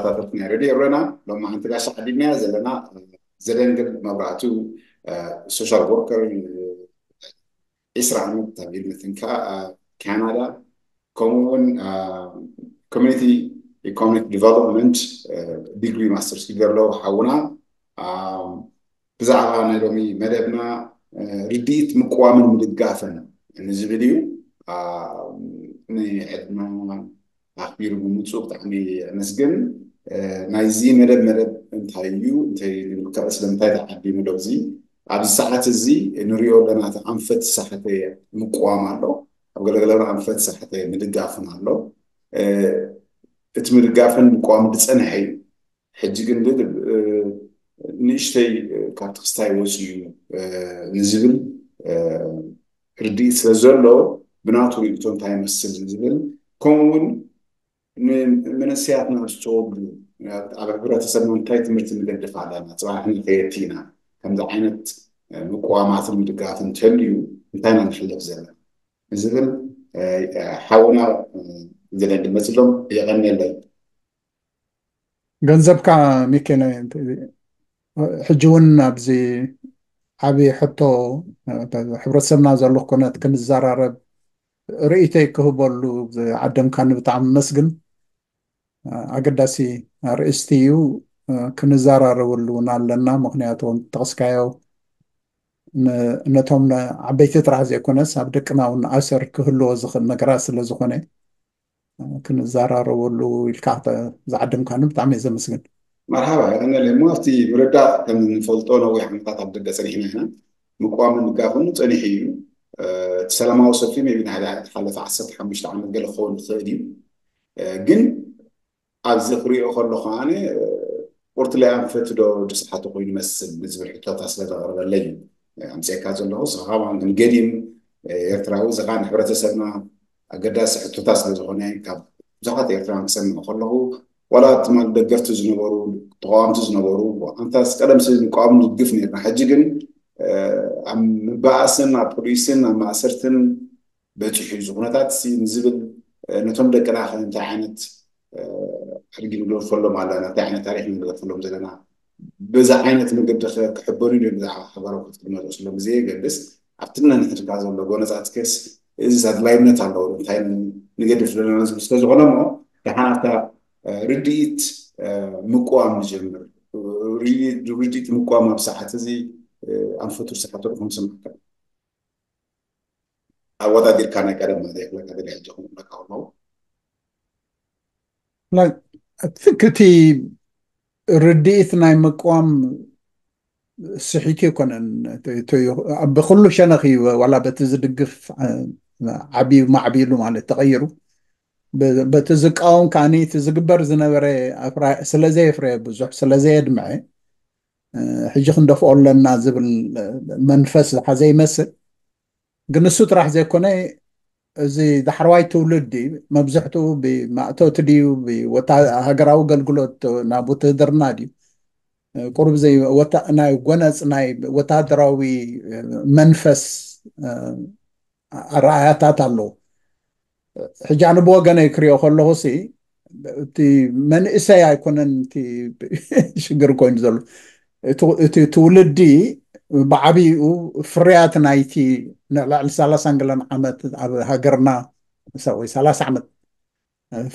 ተኸታተልቲ ናይ ሬድዮ ኤረና፣ ሎማዓንቲ ጋሻ ዓዲምናያ ዘለና፣ እ፣ ዘደንግል መብራህቱ፣ እ፣ ሶሻል ወርከር፣ እ፣ ዒስራ ዓመት ኣብ ኢድመትን ከኣ፣ እ፣ ካናዳ፣ ከምኡ እውን፣ እ፣ ኮሚኒቲ ኢኮኖሚክ ዲቨሎፕመንት፣ እ፣ ዲግሪ ማስተርስ ዲግሪ ኣለዎ ሓውና። እ፣ ብዛዕባ ናይ ሎሚ መደብና፣ እ፣ ርድኢት ምቅዋምን ምድጋፍን ንዝብል እዩ። እ፣ ንዕድመና ኣኽቢሩ ብምምፅኡ ብጣዕሚ የመስግን። እ፣ ናይዚ መደብ መደብ እንታይ እዩ? እንታይ ንምልከት? ስለምንታይ ተዓዲሙ ኣሎ? እዚ ኣብዚ ሰዓት እዚ ንሪኦ ኣለና። እቲ ኣንፈት ዝሰሓተ ምቅዋም ኣሎ። ኣብ ገለገለ ኣንፈት ዝሰሓተ ምድጋፍን ኣሎ። እ፣ እቲ ምድጋፍን ምቅዋም ዝፀንሐ እዩ። ሕጂ ግን ብ-፣ እ፣ ንእሽተይ፣ እ፣ ካብቲ ክስታይ ወፂኡ እዩ፣ እ፣ ንዝብል፣ እ፣ ርድኢት ስለ ዘሎ ብናቱ ርእይቶ እንታይ ይመስል ንዝብል፣ ከምኡ እውን ንመንእሰያትና ዝተወልዱ ኣብ፣ ኣብ ሕብረተሰብና እንታይ ትምህርቲ ንገድፍ ኣለና? ጽባሕ ንኸየት ኢና ከምዚ ዓይነት፣ እ፣ ምቅዋማትን ምድጋፍን እንተልዩ እንታይ ኢና ንሕለፍ ዘለና? ንዝብል፣ እ፣ ሓውና፣ እ፣ ዘደንግል መጽሎም የቐንየለይ። ገንዘብካ ሚኬ፣ ናይ ሕጂ እውን ኣብዚ ዓብዪ ሕቶ፣ እ፣ ሕብረተሰብና ዘሎ ኩነት ክንዘራረብ ርእይተይ ክህበሉ ዝዓደምካኒ ብጣዕሚ መስግን። እ፣ ኣገዳሲ ኣርእስቲ እዩ። እ፣ ክንዘራረበሉ እውን ኣለና። ምክንያቱ ጠቕስካዮ ን-፣ ነቶም ነ-፣ ዓበይቲ ጥራሕ ዘይኮነስ ኣብ ደቅና እውን ኣሰር ክህልዎ ዝኽእል ነገራት ስለ ዝኾነ፣ እ፣ ክንዘራረበሉ ኢልካ ክተ-፣ ዝዓደምካኒ ብጣዕሚ እየ ዘመስግን። መርሓባ፣ የቐንየለይ። እሞ ኣብቲ ምርዳእ ከም እንፈልጦ ነዊሕ ዓመታት ኣብ ደገ ጸኒሕና ኢና። ምቅዋምን ምድጋፍን ጸኒሑ እዩ። እ፣ እቲ ሰላማዊ ሰልፊ maybe ናይ ዝሓለፈ ዓሰርተ ሓሙሽተ ዓመት ገለ ክኸውን ይኽእል እዩ። እ፣ ግን ኣብዚ ክሪኦ ከለኹ ኣነ፣ እ፣ ቁርትለይ ኣንፈት ዶ ዝሰሓተ ኮይኑ ይመስል ንዝብል ሕቶታት ስለ ዘቕርበለይ እዩ፣ እ፣ ኣምጺኤካ ዘለኹ። ንስኻ ከኣ ንገዲም፣ እ፣ ኤርትራዊ፣ ንስኻ ንሕብረተሰብና ኣገዳሲ ሕቶታት ስለ ዝኾነ ካብ ብዙሓት ኤርትራውያን ክሰምዕ ከለኹ፣ ዋላ ትማል ደገፍቲ ዝነበሩ፣ ተቓወምቲ ዝነበሩ፣ ኣንታስ ቀደም ስለ ንቃወም ንድግፍ ነርና። ሕጂ ግን፣ እ፣ ኣብ ምባኣስን ኣብ ፖሊስን ኣብ ማእሰርትን በጺሑ እዩ። እዚ ኩነታት እዚ ንዝብል፣ እ፣ ነቶም ደቅና ከ እንታይ ዓይነት፣ እ፣ ኣድጊ ንገድፈሎም ኣለና፣ እንታይ ዓይነት ታሪኽ ንገድፈሎም ዘለና፣ በዚ ዓይነት መገዲ ከ ክሕበኑ ድዮም ብዛዕባ ሓበሮም ክትመልሱሎም ብዘየገድስ፣ ኣብቲ ነንሕድካ ዘሎ ጎነጻጽከስ እዚ ኣድላይነት ኣለዎ፣ እንታይ ንገድፍ ዘለና ዝብል ስለ ዝኾነ እሞ፣ ደሓን ኣብታ፣ እ፣ ርድኢት፣ እ፣ ምቅዋም ንጀምር። ርድኢት፣ ርድኢት ምቅዋም ኣብ ሰዓት እዚ፣ እ፣ ኣንፈቱ ዝሰሓተ ርኹም ስምዓካ። ኣወዳዲርካ ናይ ቀደም ማለት ይኽለካ ደሊ ሕጂ ክምለካ ከለዉ። ናይ፣ I think እቲ ርድኢት ናይ ምቅዋም ስሒት ኣይኮነን። እቲ፣ እቲ፣ ብኩሉ ሸነኽ እዩ፣ ዋላ በቲ ዝድግፍ፣ እ፣ ዓብዩ ማዕቢሉ ማለት ተቐይሩ። በ-፣ በቲ ዝቃወም ከኣኒ እቲ ዝግበር ዝነበረ ኣፍራ-፣ ስለ ዘየፍረየ ብዙሕ፣ ስለ ዘየድምዐ፣ እ፣ ሕጂ ክንደፍኦ ኣለና ዝብል መንፈስ ዝሓዘ ይመስል። ግን ንሱ ጥራሕ ዘይኮነ፣ እዚ ዳሕረዋይ ትውልዲ መብዝሕትኡ ብማእቶት ድዩ፣ ብወታ-፣ ሃገራዊ ኣገልግሎት ናብ ውትህድርና ድዩ፣ ቁሩብ ዘይ-፣ ወታ-፣ ናይ ጎነጽ ናይ ወታደራዊ መንፈስ፣ እ፣ ኣረኣያታት ኣለዎ። ሕጂ ኣነ ብወገነይ ክሪኦ ከለኹ ሲ፣ እቲ መንእሰይ ኣይኮነን እቲ ሽግር ኮይኑ ዘሎ። እቲ፣ እቲ ትውልዲ ብዓቢኡ ፍርያት ናይቲ ንልዕሊ ሰላሳን ገለን ዓመት ኣብ ሃገርና፣ ወይ ሰላሳ ዓመት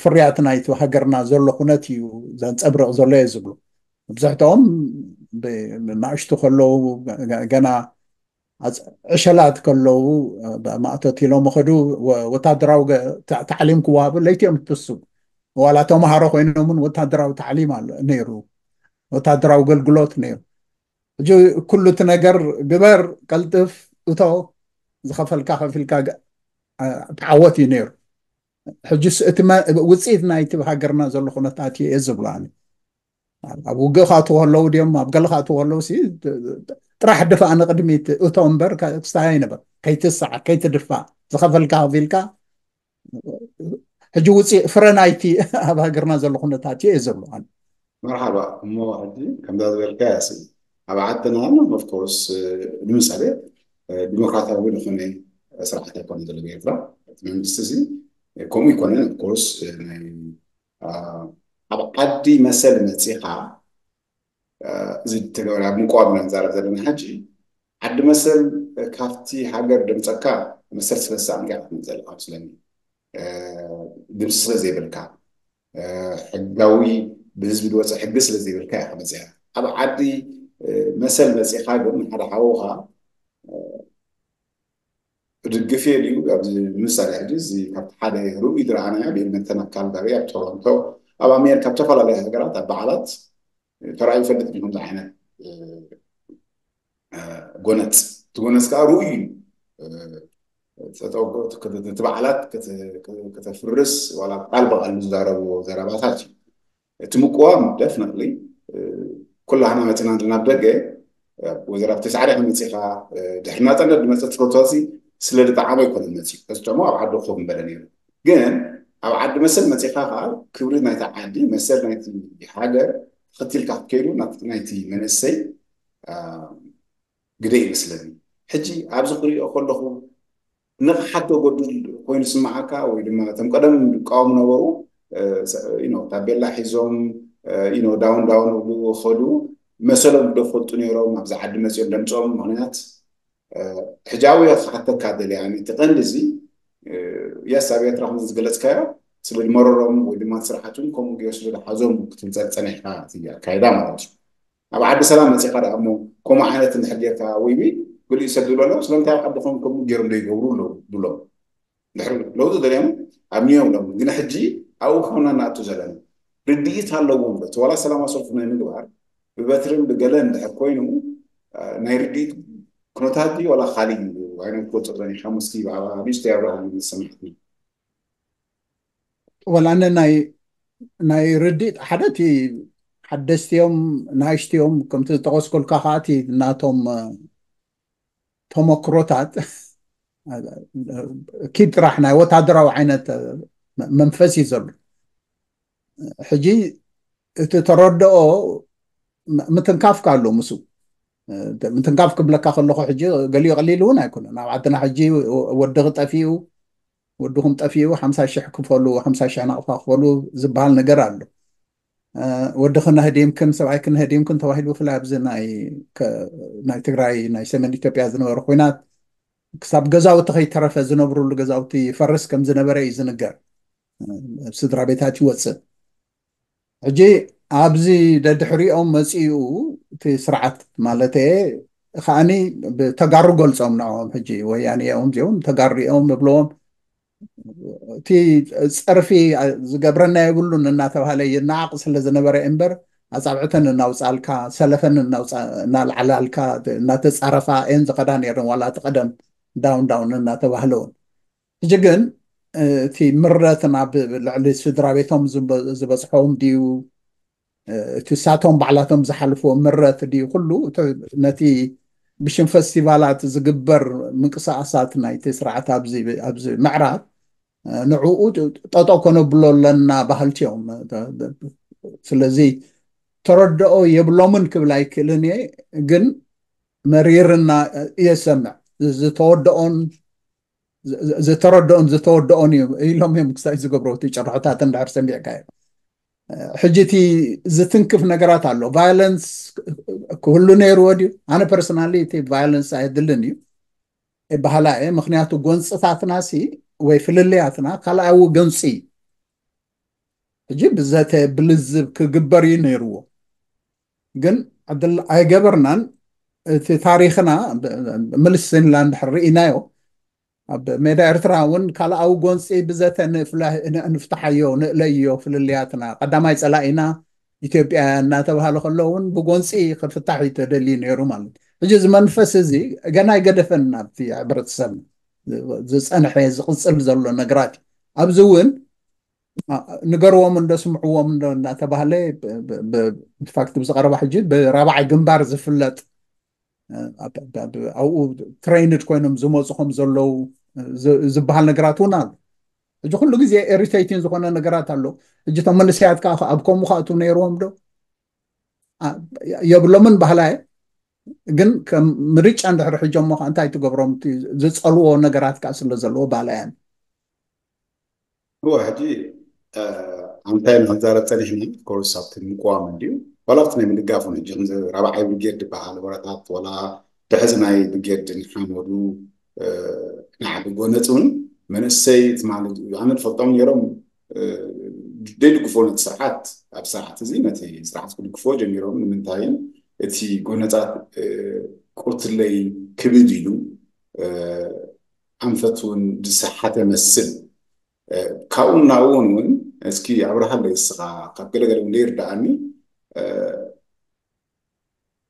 ፍርያት ናይቲ ሃገርና ዘሎ ኩነት እዩ ዘንጸብርቕ ዘሎ እየ ዝብሉ። መብዛሕትኦም ብ-፣ ንኣሽቱ ከለዉ፣ ገ-፣ ገና ኣጽ-፣ ዕሸላት ከለዉ፣ እ፣ ማእቶት ኢሎም ኸዱ፣ ወ-፣ ወታደራዊ ገ-፣ ታ-፣ ታዕሊም ክወሃቡ ለይቲ እዮም ዝትስቡ። ዋላ ተምሃሮ ኮይኖም እውን ወታደራዊ ታዕሊም ኣሎ ነይሩ፣ ወታደራዊ ኣገልግሎት ነይሩ። ሕጂ ኩሉ እቲ ነገር ግበር፣ ቀልጥፍ፣ እቶ፣ ዝኸፈልካ ከፊልካ ገ-፣ እ፣ ተዓወት እዩ ነይሩ። ሕጅስ እቲ መ-፣ ውጽኢት ናይቲ ሃገርና ዘሎ ኩነታት እየ ዝብሎ ኣነ። ኣብ ውግእ ክኣትዉ ከለዉ ድዮም፣ ኣብ ገለ ክኣትዉ ከለዉ ሲ፣ ጥራሕ ድፋእ ንቕድሚት እቶ እምበር፣ ክስታይ ኣይንበር። ከይትስዓር፣ ከይትድፋእ፣ ዝኸፈልካ ከፊልካ፣ ሕጂ ውፅእ ፍረ ናይቲ ኣብ ሃገርና ዘሎ ኩነታት እየ ዝብሎ ኣነ። መርሓባ። እሞ ሕጂ ከምዛ ዝበልካ ያሲ፣ ኣብ ዓድና፣ of course፣ ንምሳሌ፣ ዲሞክራሲያዊ ዝኾነ ስርዓት ኣይኮነ ዘሎ ኤርትራ። እቲ መንግስቲ እዚ ከምኡ ይኮነን፣ of course፣ ናይ፣ አ፣ ኣብ ዓዲ መሰል መፂኻ፣ እዚ ተገበረ ኣብ ምቋም ኢና ንዛረብ ዘለና ሕጂ። ዓዲ መሰል ካብቲ ሃገር ደምፀካ መሰል ስለ ዝሰኣንካ ኢኻ ትመፅእ ዘለካ መስለኒ። ድምፂ ስለ ዘይብልካ፣ ሕጋዊ ብህዝቢ ዝወፀ ሕጊ ስለ ዘይብልካ ኢኻ መፅያ። ኣብ ዓዲ መሰል መፂኻ ግን ንሓደ ሓውኻ ድግፍ የድዩ። ኣብዚ ምሳሌ ሕጂ እዚ ካብቲ ሓደ ርእዩ ዝረኣናዮ ብኤድመንተን ኣብ ካልጋሪ፣ ኣብ ቶሮንቶ፣ ኣብ ኣሜሪካ፣ ኣብ ዝተፈላለዩ ሃገራት ኣብ በዓላት ተራእዩ ይፈልጥ እዩ ከምዚ ዓይነት ጎነፅ። እቲ ጎነፅ ከዓ ርእዩ እዩ። እቲ በዓላት ከተፍርስ ዋላ ቃል ብቃል ዝዛረብዎ ዘረባታት እዩ። እቲ ምቅዋም ደፍነትሊ ኩላህና መፅና ዘለና ደገ ወዘራ ብተሳዕሪ ከመፂኻ ድሕሪ ናፃነት ዝመፀ ትፈትዋሲ ስለ ዝጠዓሞ ኣይኮነን መፂኡ። ከስጨሞ ኣብ ዓዲ ኮፍ ምበለ ነይሩ። ግን ኣብ ዓዲ መሰል መፂኻ ከዓ ክብሪ ናይታ ዓዲ መሰል ናይቲ ሃገር ተኸቲልካ ክትከይዱ ናይቲ መንእሰይ ግደ ይመስለኒ። ሕጂ ኣብዚ ክሪኦ ከለኹ ንቕሓት ጎዱል ኮይኑ ስምዓካ ወይ ድማ እቶም ቀደም ዝቃወሙ ነበሩ ታቤላ ሒዞም ዳውን ዳውን ብሉ ከዱ መሰሎም ዶ ፈልጡ ነይሮም ኣብዚ ዓዲ መፅኦም ደምፅኦም ምክንያት ሕጂ ኣብኡ ክሓተካ ደልያ እቲ ቀንዲ እዚ የስ ኣብ ኤርትራ ከም ዝገለፅካዮ ስለ ዝመረሮም ወይ ድማ ስርዓቱን ከምኡ ገይሩ ስለ ዝሓዞም ክትብል ፀኒሕካ እቲ ኣካይዳ ማለት እዩ። ኣብ ዓዲ ሰላም መፂኻ ደኣ እሞ ከምኡ ዓይነት እንድሕር ጌርካ ወይ ቢ ግልኡ ሰብ ዝብሎ ኣለዉ ስለምንታይ ኣብ ዓዲ ከም ከምኡ ገይሮም ዶ ይገብሩ ኣለዉ ብሎም ድሕሪ ለውጢ ደልዮም ኣብ ኒዮም ኣለዉ ግን ሕጂ ኣብኡ ከምና ንኣቱ ዘለና ርድኢት ኣለዎም ዶ እቲ ዋላ ሰላማዊ ሰልፊ ናይ ምግባር ብበትርን ብገለን እንድሕር ኮይኑ ናይ ርድኢት ኩነታት ድዩ ዋላ ካሊእ እዩ ዓይነት ክወፅእ ዶ ሓሙስቲ ብዓባ ንእሽተይ ኣብርሃ ዝሰማዕትኒ ወላ ኣነ ናይ ናይ ርድኢት ሓደ እቲ ሓደስቲ እዮም ናእሽቲ እዮም ከምቲ ዝጠቐስኩልካ ከዓ እቲ ናቶም ተመክሮታት ኪድ ጥራሕ ናይ ወታደራዊ ዓይነት መንፈስ እዩ ዘሎ ሕጂ እቲ ተረድኦ ምትንካፍ ኣሎ ምስ ምትንካፍ ክብለካ ከለኹ ሕጂ ገሊኡ ቀሊል እውን ኣይኮነን ኣብ ዓድና ሕጂ ወድኺ ጠፊኡ ወድኹም ጠፊኡ ሓምሳ ሽሕ ክፈሉ ሓምሳ ሽሕ ናቕፋ ክፈሉ ዝበሃል ነገር ኣሎ ወድኽን ኣህዲምክን ሰብኣይክን ኣህዲምክን ተባሂሉ ብፍላይ ኣብዚ ናይ ትግራይ ናይ ሰሜን ኢትዮጵያ ዝነበረ ኮይናት ክሳብ ገዛውቲ ከይተረፈ ዝነብሩሉ ገዛውቲ ይፈርስ ከም ዝነበረ እዩ ዝንገር ስድራ ቤታት ይወፅእ ሕጂ ኣብዚ ደድሕሪኦም መፂኡ እቲ ስርዓት ማለት ከዓኒ ብተጋሩ ገልፆም ንዕኦም ሕጂ ወያኔኦም እዚኦም ተጋሪኦም እብለዎም እቲ ፀርፊ ዝገብረና የብሉን እናተባሃለ ይናዓቕ ስለ ዝነበረ እምበር ኣፃብዕተን እናውፃልካ ሰለፈን እናልዓላልካ እናተፃረፋ እየን ዝኸዳ ነይረን ዋላ እቲ ቀደም ዳውን ዳውን እናተባህለውን ሕጂ ግን እቲ ምረት ናብ ልዕሊ ስድራ ቤቶም ዝበፅሖም ድዩ እቲ ሳቶም ባዕላቶም ዝሓልፍዎ ምረት ድዩ ኩሉ ነቲ ብሽም ፈስቲቫላት ዝግበር ምንቅስቃሳት ናይቲ ስርዓት ኣብዚ ምዕራብ ንዕኡ ጠጠው ከነብሎ ኣለና ባህልቲ እዮም ስለዚ ተረድኦ የብሎምን ክብል ኣይክእልን እየ ግን መሪርና እየ ዝሰምዕ ዝተወደኦን ዝተረድኦን ዝተወደኦን እዩ ኢሎም እዮም ክሳይ ዝገብሩ እቲ ጨርሖታት እንድሕር ሰሚዕካ እዮም ሕጂ እቲ ዝትንክፍ ነገራት ኣሎ ቫዮለንስ ክህሉ ነይርዎ ድዩ ኣነ ፐርሶናሊ እቲ ቫዮለንስ ኣየድልን እዩ ይበሃላ እየ ምክንያቱ ጎንፅታትና ሲ ወይ ፍልልያትና ካልኣዊ ጎንፂ እዩ ሕጂ ብዘተ ብልዝብ ክግበር እዩ ነይርዎ ግን ዕድል ኣይገበርናን እቲ ታሪክና ምልስ ንላ እንድሕር ርኢናዮ ኣብ ሜዳ ኤርትራ እውን ካልኣዊ ጎንፂ ብዘተ ንፍታሓዮ ንእለዮ ፍልልያትና ቀዳማይ ፀላኢና ኢትዮጵያ እናተባሃለ ከሎ እውን ብጎንፂ ክፍታሕ እዩ ተደልዩ ነይሩ ማለት እዩ ሕጂ እዚ መንፈስ እዚ ገና ኣይገደፈን ናብቲ ሕብረተሰብ ዝፀንሐ ዝቕፅል ዘሎ ነገራት እዩ ኣብዚ እውን ንገርዎም እንዶ ስምዕዎም እንዶ እናተባህለ ኢንፋክት ብዝቀረባ ሕጂ ብራብዓይ ግንባር ዝፍለጥ ኣብኡ ትሬይንድ ኮይኖም ዝመፁ ከም ዘለዉ ዝበሃል ነገራት እውን ኣሎ ሕጂ ኩሉ ግዜ ኤሪቴቲን ዝኾነ ነገራት ኣሎ ሕጂ ቶም መንእሰያት ከዓ ኣብ ከምኡ ከኣቱ ነይርዎም ዶ የብሎምን ባህላየ ግን ከም ምርጫ እንድሕር ሕጆሞ ከዓ እንታይ ትገብሮም ዝፀልዎ ነገራት ከዓ ስለ ዘለዎ ባህላያን እወ ሕጂ ኣንታይ ንክንዛረብ ጸኒሕና ኮርስ ኣብቲ ምቅዋም እንድዩ ዋላ ኣብቲ ናይ ምድጋፍ እውን ሕጂ ከምዚ ራብዓይ ብርጌድ ዝበሃል ወረታት ዋላ ድሕዚ ናይ ብርጌድ ንሓመዱ ናዕቢ ጎነፅ እውን መንእሰይ ማለት እዩ ኣነ ዝፈልጦም ነይሮም ዘይድግፎ ነቲ ስርዓት ኣብ ስርዓት እዚ ነቲ ስርዓት ክድግፎ ጀሚሮም ንምንታይን እቲ ጎነፃት ቁርትለይ ክብድ ኢሉ ኣንፈት እውን ዝሰሓተ መስል ካብኡ እናብኡ እውን እስኪ ኣብርሃለይ እስኻ ካብ ገለገለ እውን ዘይርድኣኒ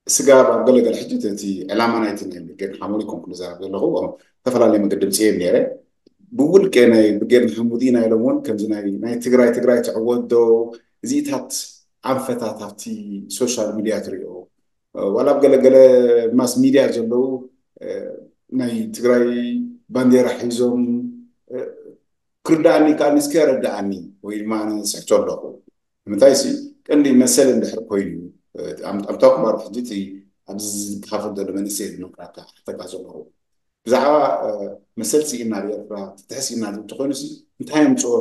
ስጋብ ኣብ ገለገለ ሕጂ እቲ ዕላማ ናይቲ ናይ ብርጌድ ሓሙድ ይኮንኩ ንዛረብ ዘለኹ ዝተፈላለየ መገዲ ምፅየ ነይረ ብውልቀ ናይ ብርጌድ ሓሙድ ኢና ኢሎም እውን ከምዚ ናይ ትግራይ ትግራይ ትዕወት ዶ እዚታት ኣንፈታት ኣብቲ ሶሻል ሚድያ ትሪኦ ዋላ ኣብ ገለገለ ማስ ሚድያ ዘለዉ ናይ ትግራይ ባንዴራ ሒዞም ክርዳኣኒ ከኣኒ እስከ ረዳኣኒ ወይ ድማ ኣነ ስሕቶ ኣለኹ ንምንታይ ሲ ቀንዲ መሰል እንድሕር ኮይኑ ኣብታ ኩማር ሕጂ እቲ ኣብዚ ዝከፋፈል ዘሎ መንእሰይ ዝመክረካ ሕተካ ዘለኹ ብዛዕባ መሰል ስኢና ኣብ ኤርትራ ፍትሒ ስኢና ዝብል ተኮይኑ ሲ እንታይ የምፅኦ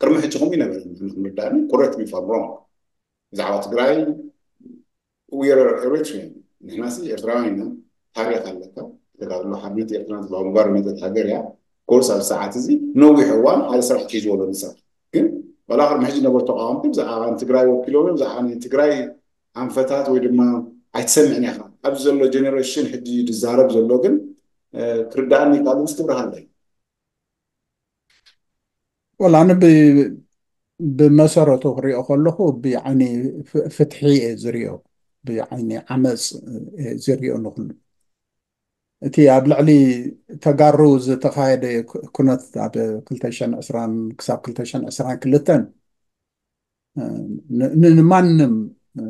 ቅድሚ ሕጂ ከምኡ ይነበረ ንክንርዳእኒ correct me if I'm wrong ብዛዕባ ትግራይ we are Eritrean ንሕና ሲ ኤርትራውያን ኢና ታሪክ ኣለካ ተጋድሎ ሓርነት ኤርትራ ዝበሃል ባርነተት ሃገር እያ ኮርስ ኣብ ሰዓት እዚ ነዊሕ እዋን ሓደ ስራሕ ሒዝዎ ኣሎ ንስራሕ ግን ዋላ ቅድሚ ሕጂ ነበሩ ተቃወምቲ ብዛዕባ ንትግራይ ወኪሎም እዮም ብዛዕባ ንትግራይ ኣንፈታት ወይ ድማ ኣይትሰምዕን ኢኻ ኣብዚ ዘሎ ጀኔሬሽን ሕጂ ዝዛረብ ዘሎ ግን ክርዳእኒ ካልእ ምስ ትብርሃለይ ወላ ኣነ ብ- ብመሰረቱ ክሪኦ ከለኹ ብዓይኒ ፍ- ፍትሒ እየ ዝሪኦ ብዓይኒ ዓመፅ እየ ዝሪኦ ንኩሉ እቲ ኣብ ልዕሊ ተጋሩ ዝተኻየደ ኩ- ኩነት ኣብ ክልተ ሽሕን ዕስራን ክሳብ ክልተ ሽሕን ዕስራን ክልተን ን- ን- ንማንም እ፣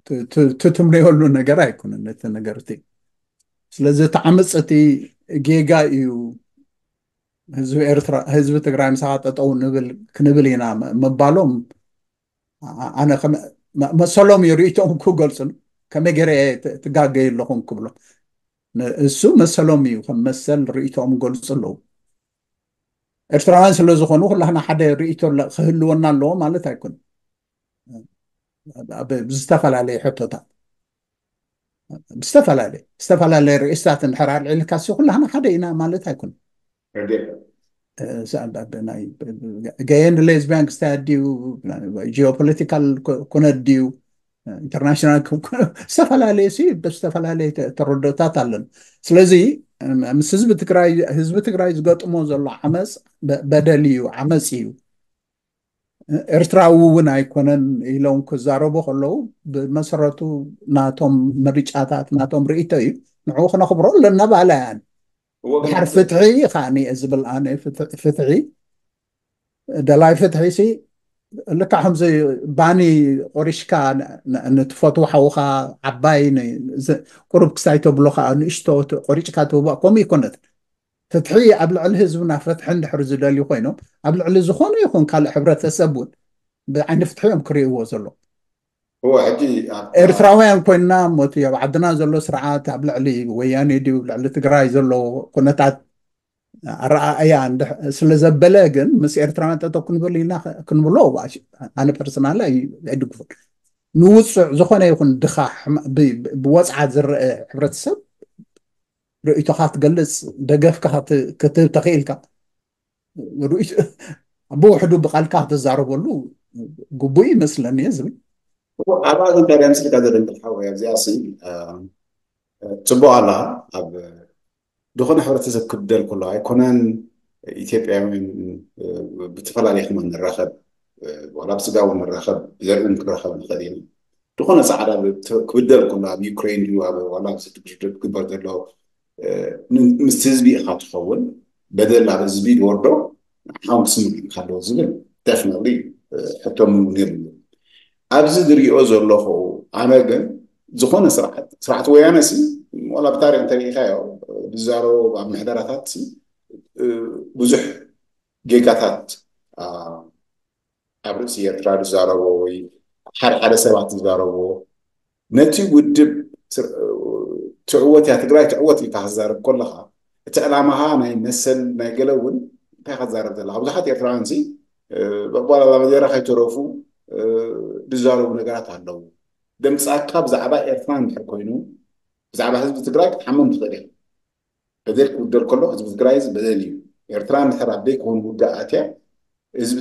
ት- ት- ትትምነየሉ ነገር ኣይኮነን ነቲ ነገር እቲ ስለዚ እቲ ዓመፅ እቲ ጌጋ እዩ ህዝቢ ኤርትራ ህዝቢ ትግራይ ምሳኻ ጠጠው ንብል ክንብል ኢና ም- ምባሎም ኣ- ኣነ ከመ- መ- መሰሎም እዩ ርእይቶኦም ክገልፁ ከመይ ገይረ እየ ት- ትጋገዩ ኣለኹም ክብሎም ን- እሱ መሰሎም እዩ ከም መሰል ርእይቶኦም ገልፁ ኣለዉ ኤርትራውያን ስለ ዝኾኑ ኩላህና ሓደ ርእይቶ ኣለ- ክህልወና ኣለዎ ማለት ኣይኮን ኣብ ብዝተፈላለየ ሕቶታት ብዝተፈላለየ ዝተፈላለየ ርእስታት እንድሕር ኣልዒልካ ሲ ኩላህና ሓደ ኢና ማለት ኣይኮን ረድኤት ገየን ሌዝቢያን ክስታይ ድዩ ጂኦፖለቲካል ኩነት ድዩ ኢንተርናሽናል ዝተፈላለየ ሲ ዝተፈላለየ ተረድኦታት ኣለና ስለዚ ምስ ህዝቢ ትግራይ ህዝቢ ትግራይ ዝገጥሞ ዘሎ ዓመፅ በደል እዩ ዓመፅ እዩ ኤርትራዊ እውን ኣይኮነን ኢሎም ክዛረቡ ከለዉ ብመሰረቱ ናቶም ምርጫታት ናቶም ርእይቶ እዩ ንዕኡ ክነኽብሮ ኣለና ባላያን ድሓር ፍትሒ ከዓኒ እየ ዝብል ኣነ ፍትሒ ደላይ ፍትሒ ሲ ልካ ከምዚ ባኒ ቆሪሽካ ንትፈትዎ ሓውካ ዓባይ ቁሩብ ክሳይ ተብሎ ከዓ ንእሽቶ ቆሪጭካ ትህቦ ከምኡ ይኮነት ፍትሒ ኣብ ልዕሊ ህዝብና ፍትሒ እንድሕር ዝደልዩ ኮይኖም ኣብ ልዕሊ ዝኾነ ይኹን ካልእ ሕብረተሰብ እውን ብዓይኒ ፍትሒ እዮም ክርእይዎ ዘሎ እዎ ሕጂ ኣብ- ኤርትራውያን ኮይንና ሞቲ ኣብ ዓድና ዘሎ ስርዓት ኣብ ልዕሊ ወያኔ ድዩ ኣብ ልዕሊ ትግራይ ዘሎ ኩነታት ኣረኣእያ እንድሕ- ስለ ዘበለ ግን ምስ ኤርትራውያን ጠጠው ክንብል ኢና ክንብሎ ኣነ ፐርሰናል ኣይድግፉን ንውፅዕ ዝኾነ ይኹን ድኻ ሕማ- ብ- ብ- ብወፅዓ ዝረአ ሕብረተሰብ ርእይቶኻ ትገልፅ ደገፍካ ክት- ክትህብ ተኽኢልካ ርእይቶ- ብውሕዱ ብቃልካ ክትዛረበሉ ግቡእ ይመስለኒ እየ ዝብል ኣብኣ ግን ታዲያ ምስልካ ዘደንግል ሓወይ ኣብዚኣ ሲ ጽቡቅ ኣላ ኣብ ዝኾነ ሕብረተሰብ ክብደል ከሎ ኣይኮነን ኢትዮጵያውያን ብተፈላለየ ከማን ንራኸብ ዋላ ብስጋ እውን ንራኸብ ብዘርእን ክንራኸብ ንኽእል ኢና ዝኾነ ፃዕዳ ክብደል ከሎ ኣብ ዩክሬን ድዩ ኣብ ዋላ ኣብ ስድግድብ ክግበር ዘሎ ምስቲ ህዝቢ ኢኻ ትኸውን በደል ኣብ ህዝቢ ዝወርዶ ንዓኻ እውን ክስምዓካ ኣለዎ ዝብል ደፍነትሊ ሕቶ ምንም እውን የብሉ ኣብዚ ዝሪኦ ዘለኹ ኣነ ግን ዝኾነ ስርዓት ስርዓት ወያነ ሲ ዋላ ብታሪክ እንተሪኢኻዮ ዝዛረቦ ኣብ ምሕደራታት ሲ ብዙሕ ጌጋታት ኣብ ርእሲ ኤርትራ ዝዛረቦ ወይ ሓደ ሓደ ሰባት ዝዛረቦ ነቲ ውድብ ትዕወት እያ ትግራይ ትዕወት ኢልካ ክዛረብ ከለኻ እቲ ዕላማኻ ናይ መሰል ናይ ገለ እውን እንታይ ክዛረብ ዘለካ ብዙሓት ኤርትራውያን ሲ ባላ ባንዴራ ከይተረፉ ዝዛረቡ ነገራት ኣለዉ። ደምፃካ ብዛዕባ ኤርትራ እንድሕር ኮይኑ ብዛዕባ ህዝቢ ትግራይ ክትሓምም ትኽእል ኢኻ። በደል ክብደል ከሎ ህዝቢ ትግራይ እዚ በደል እዩ። ኤርትራ እንድሕር ኣብ ዘይኮን ውግእ ኣትያ ህዝቢ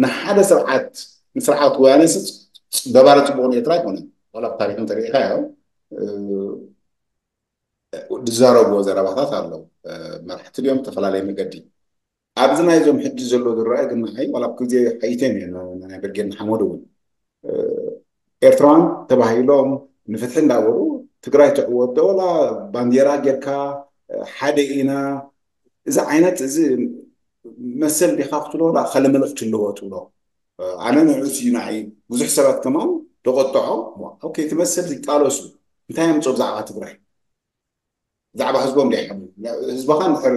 ንሓደ ስርዓት ንስርዓት ወያነ ስ በባለ ፅቡቕ ንኤርትራ ኣይኮነን። ዋላ ብታሪክ እንተሪኢኻ ያው ዝዛረብዎ ዘረባታት ኣሎ። መራሕቲ ድዮም ዝተፈላለየ መገዲ ኣብዚ ናይዞም ሕጂ ዘሎ ዝረአ ግን ንዓይ ዋላ ኣብ ግዜ ሓይቴን እዩ ናይ ብርጌድ ንሓመዱ እውን ኤርትራውያን ተባሂሎም ንፍትሒ እንዳበሉ ትግራይ ትዕወት ዶ ወላ ባንዴራ ጌርካ ሓደ ኢና እዚ ዓይነት እዚ መሰል ዲኻ ክትብሎ ወላ ካልእ መልእኽቲ ኣለዎ ትብሎ ኣነ ንዕኡስ እዩ ንዓይ ብዙሕ ሰባት ከማን ተቆጥዖ ኦኬ እቲ መሰል ይቃለሱ እንታይ ኣምፅኦ ብዛዕባ ትግራይ ብዛዕባ ህዝቦም ዘይሓሙ ህዝብኻ እንድሕር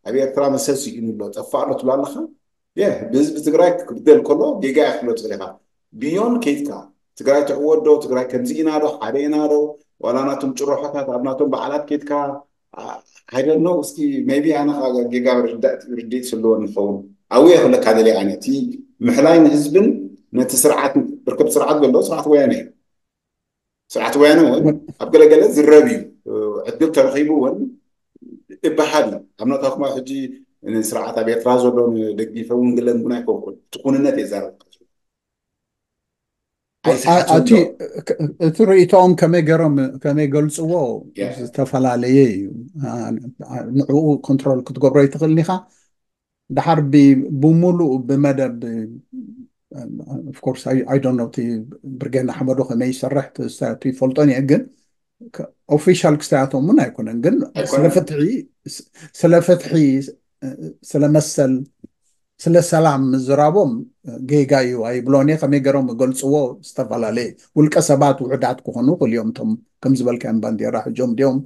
ኣብ ኤርትራ መሰል ስኢኑ ኣሎ ጠፋእ ኣሎ ትብሎ ኣለኻ ብህዝቢ ትግራይ ክብደል ከሎ ጌጋ እያ ክትብሎ ትኽእል ኢኻ ብዮን ከይድካ ትግራይ ትዕወት ዶ ትግራይ ከምዚ ኢና ዶ ሓደ ኢና ዶ ዋላ ናቶም ጭርሖታት ኣብ ናቶም በዓላት ከይድካ I don't know እስኪ maybe ኣነ ጌጋ ርድኢት ስለዎ ንኸውን ኣብየ ክብለካ ደልየ ኣነ እቲ ምሕላይ ንህዝብን ነቲ ስርዓት ርክብ ስርዓት ዘሎ ስርዓት ወያነ እዩ ስርዓት ወያነ እውን ኣብ ገለገለ ዝረብ እዩ ዕድል ተረኺቡ እውን እበሃል እዩ ኣብ ናታኩም ኣብ ሕጂ ስርዓት ኣብ ኤርትራ ዘሎ ንደጊፈ እውን ግለን እውን ኣይኮንኩን እቲ ኩንነት የዛረብ እቲ ርእይቶኦም ከመይ ገሮም ከመይ ገልፅዎ ዝተፈላለየ እዩ ንዕኡ ኮንትሮል ክትገብሮ ይትኽእል ኒኻ ድሓር ብሙሉእ ብመደብ ኦፍኮርስ ኣይዶኖ እቲ ብርጌድ ንሓመዱ ከመይ ይሰርሕ ክስታያቱ ይፈልጦን እየ ግን ኦፊሻል ክስታያቶም እውን ኣይኮነን ግን ስለ ፍትሒ ስለ ፍትሒ ስለ መሰል ስለ ሰላም ምዝራቦም ጌጋ እዩ ኣይብሎን እየ ከመይ ገሮም ገልፅዎ ዝተፈላለየ ውልቀ ሰባት ውሕዳት ክኾኑ ክልዮም ቶም ከም ዝበልካዮም ባንዴራ ሕጆም ድዮም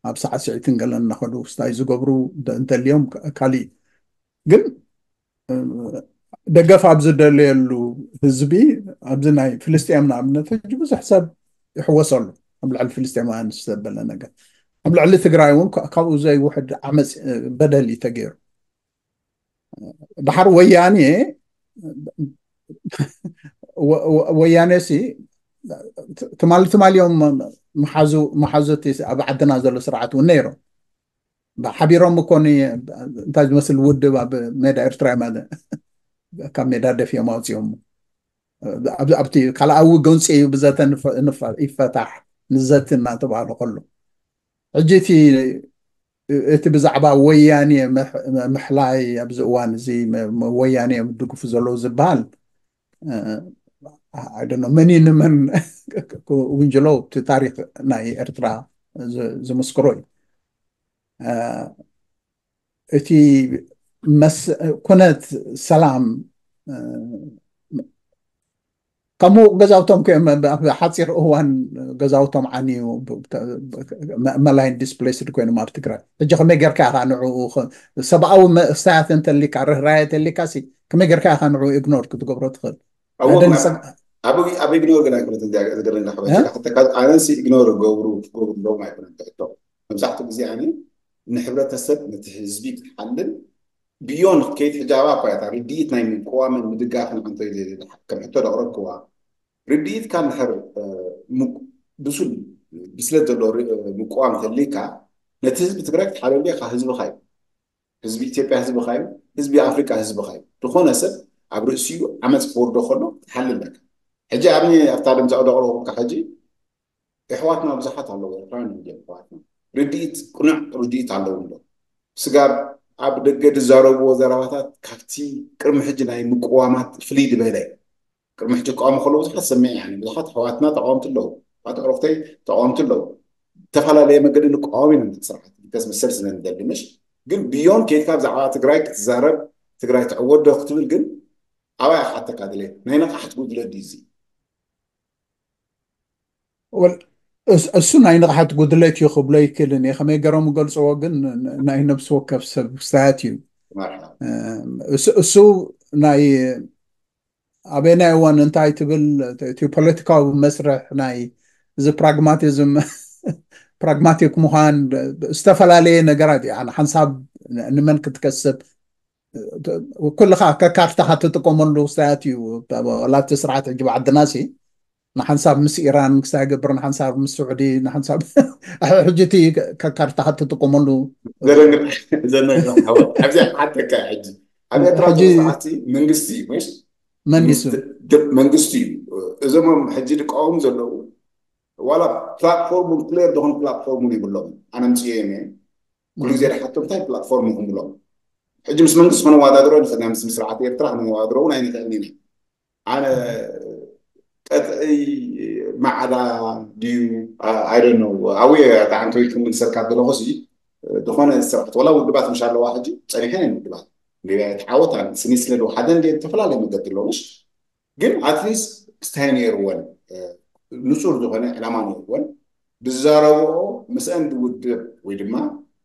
ኣብ ሳዕስዒትን ገለን እናኸዱ ክስታይ ዝገብሩ እንተልዮም ካሊእ ግን ደገፍ ኣብ ዝደለየሉ ህዝቢ ኣብዚ ናይ ፍልስጤም ንኣብነት ሕጂ ብዙሕ ሰብ ይሕወሰሉ ኣብ ልዕሊ ፍልስጤማውያን ዝተበለ ነገር ኣብ ልዕሊ ትግራይ እውን ካብኡ ዘይውሕድ ዓመፅ በደል እዩ ተገይሩ ድሓር ወያኔ ወያኔ ሲ ትማሊ ትማሊ እዮም መሓዙ መሓዙቲ ኣብ ዓድና ዘሎ ስርዓት እውን ነይሮም ሓቢሮም እኮ እንታይ ዝመስል ውድብ ኣብ ሜዳ ኤርትራ ማለት ካብ ሜዳ ደፊኦም ኣውፅኦም ኣብቲ ካልኣዊ ጎንፂ እዩ ብዘተ ይፈታሕ ንዘቲ እናተባሃለ ከሎ ሕጂ እቲ እቲ ብዛዕባ ወያኔ ምሕላይ ኣብዚ እዋን እዚ ወያኔ እዮም ድግፉ ዘለዉ ዝበሃል ኣይደኖ መን እዩ ንመን ውንጅሎ እቲ ታሪክ ናይ ኤርትራ ዝምስክሮ እዩ እቲ ኩነት ሰላም ከምኡ ገዛውቶም ሓፂር እዋን ገዛውቶም ዓንዩ መላይን ዲስፕሌስድ ኮይኖም ኣብ ትግራይ ሕጂ ከመይ ጌርካ ኢኻ ንዕኡ ሰብኣዊ መእሰያት እንተሊካ ርህራየ ተሊካ ከመይ ጌርካ ኢኻ ንዕኡ ኢግኖር ክትገብሮ ትኽእል ኣብ ኢግኖር ግን ኣይኮነት ዝገርም ኣነሲ ኢግኖር ገብሩ ክገብሩ ኣለዎም ኣይኮነት ትሕቶ መብዛሕትኡ ግዜ ኣነ ንሕብረተሰብ ነቲ ህዝቢ ክትሓልን ብዮን ክትከይድ ሕጂ ኣብኣ እኳ እያ ርድኢት ናይ ምቅዋምን ምድጋፍን ኣንተ ከም ሕቶ ዘቕረብክዋ ርድኢትካ እንድሕር ብሱል ብስለት ዘሎ ምቅዋም ተልካ ነቲ ህዝቢ ትግራይ ክትሓለሉ ኢኻ ህዝብኻ እዩ ህዝቢ ኢትዮጵያ ህዝብኻ እዩ ህዝቢ ኣፍሪካ ህዝብኻ እዩ ዝኾነ ሰብ ኣብ ርእሲኡ ዓመፅ ክወርዶ ከሎ ክትሓልል ኣለካ ሕጂ ኣብ ኣብታ ድምፃ ዘቕረብኩካ ሕጂ ኣሕዋትና ብዙሓት ኣለዉ ኤርትራውያን እዮም ኣሕዋትና ርድኢት ቅኑዕ ርድኢት ኣለዎም ዶ ስጋብ ኣብ ደገ ዝዛረብዎ ዘረባታት ካብቲ ቅድሚ ሕጂ ናይ ምቅዋማት ፍልይ ዝበለ እዩ ቅድሚ ሕጂ ክቃወሙ ከለዉ ብዙሓት ሰሚዐ እየ ብዙሓት ኣሕዋትና ተቃወምቲ ኣለዉ ኣሕዋት ኣዕሩኽተይ ተቃወምቲ ኣለዉ ዝተፈላለየ መገዲ ንቃወም ኢና ነቲ ስርዓት because መሰል ስለ ንደሊ ምሽ ግን ብዮን ከይድካ ብዛዕባ ትግራይ ክትዛረብ ትግራይ ትዕወት ዶ ክትብል ግን ኣባይ ክሓተካ ድሌት ናይ ንቕሓት ጉድለት ድዩ እዚ እሱ ናይ ንቕሓት ጉድለት እዩ ክብሎ ይክእልን እየ ከመይ ገሮም ገልፅዎ ግን ናይ ነብሲ ወከፍ ሰብ ክስታያት እዩ እሱ ናይ ኣበናይ እዋን እንታይ ትብል እቲ ፖለቲካዊ መስርሕ ናይ እዚ ፕራግማቲዝም ፕራግማቲክ ምዃን ዝተፈላለየ ነገራት እዩ ሓንሳብ ንመን ክትከስብ ኩልኻ ከካርታኻ ትጥቀመሉ ክስታያት እዩ። ላቲ ስርዓት ሕጂ ብዓድና ሲ ንሓንሳብ ምስ ኢራን ክስታይ ገብር፣ ንሓንሳብ ምስ ስዑዲ፣ ንሓንሳብ ሕጂ እቲ ከካርታኻ ትጥቀመሉ ዘነግር ዘነግር ሓወት ኣብዚ ሓተካ ሕጂ ኣብ ኤርትራ ዘሎ ስርዓት መንግስቲ እዩ። መንግስቲ መንግስቲ እዩ። እዞም ሕጂ ዝቃወሙ ዘለዉ ዋላ ፕላትፎርሙን ክሌር ዝኾነ ፕላትፎርሙን የብሎም። ኣነ ምፅኦም እየ ኩሉ ግዜ ዝሓቶም እንታይ ፕላትፎርም ይኹም ብሎም ሕጂ ምስ መንግስቲ ክነዋዳድሮ ንኽእል ምስ ስርዓት ኤርትራ ክነዋዳድሮ እውን ኣይንኽእልን ኢና። ኣነ ቀጥዒ ማዕዳ ድዩ ኣይደኖ ኣው ኣንተ ወይ ክምልሰልካ ዘለኹ ሲ ዝኾነ ስርዓት ወላ ውድባት ምሽ ኣለዋ ሕጂ ጸኒሐን እየን ውድባት ተዓወታን ስኒ ስለ ሓደ እንደ ዝተፈላለየ መገዲ ኣለዎ ምሽ ግን ኣትሊስት ስታይ ነይርወን ንጹር ዝኾነ ዕላማ ነይርወን ብዛረብኦ ምስአን ዝውድብ ወይ ድማ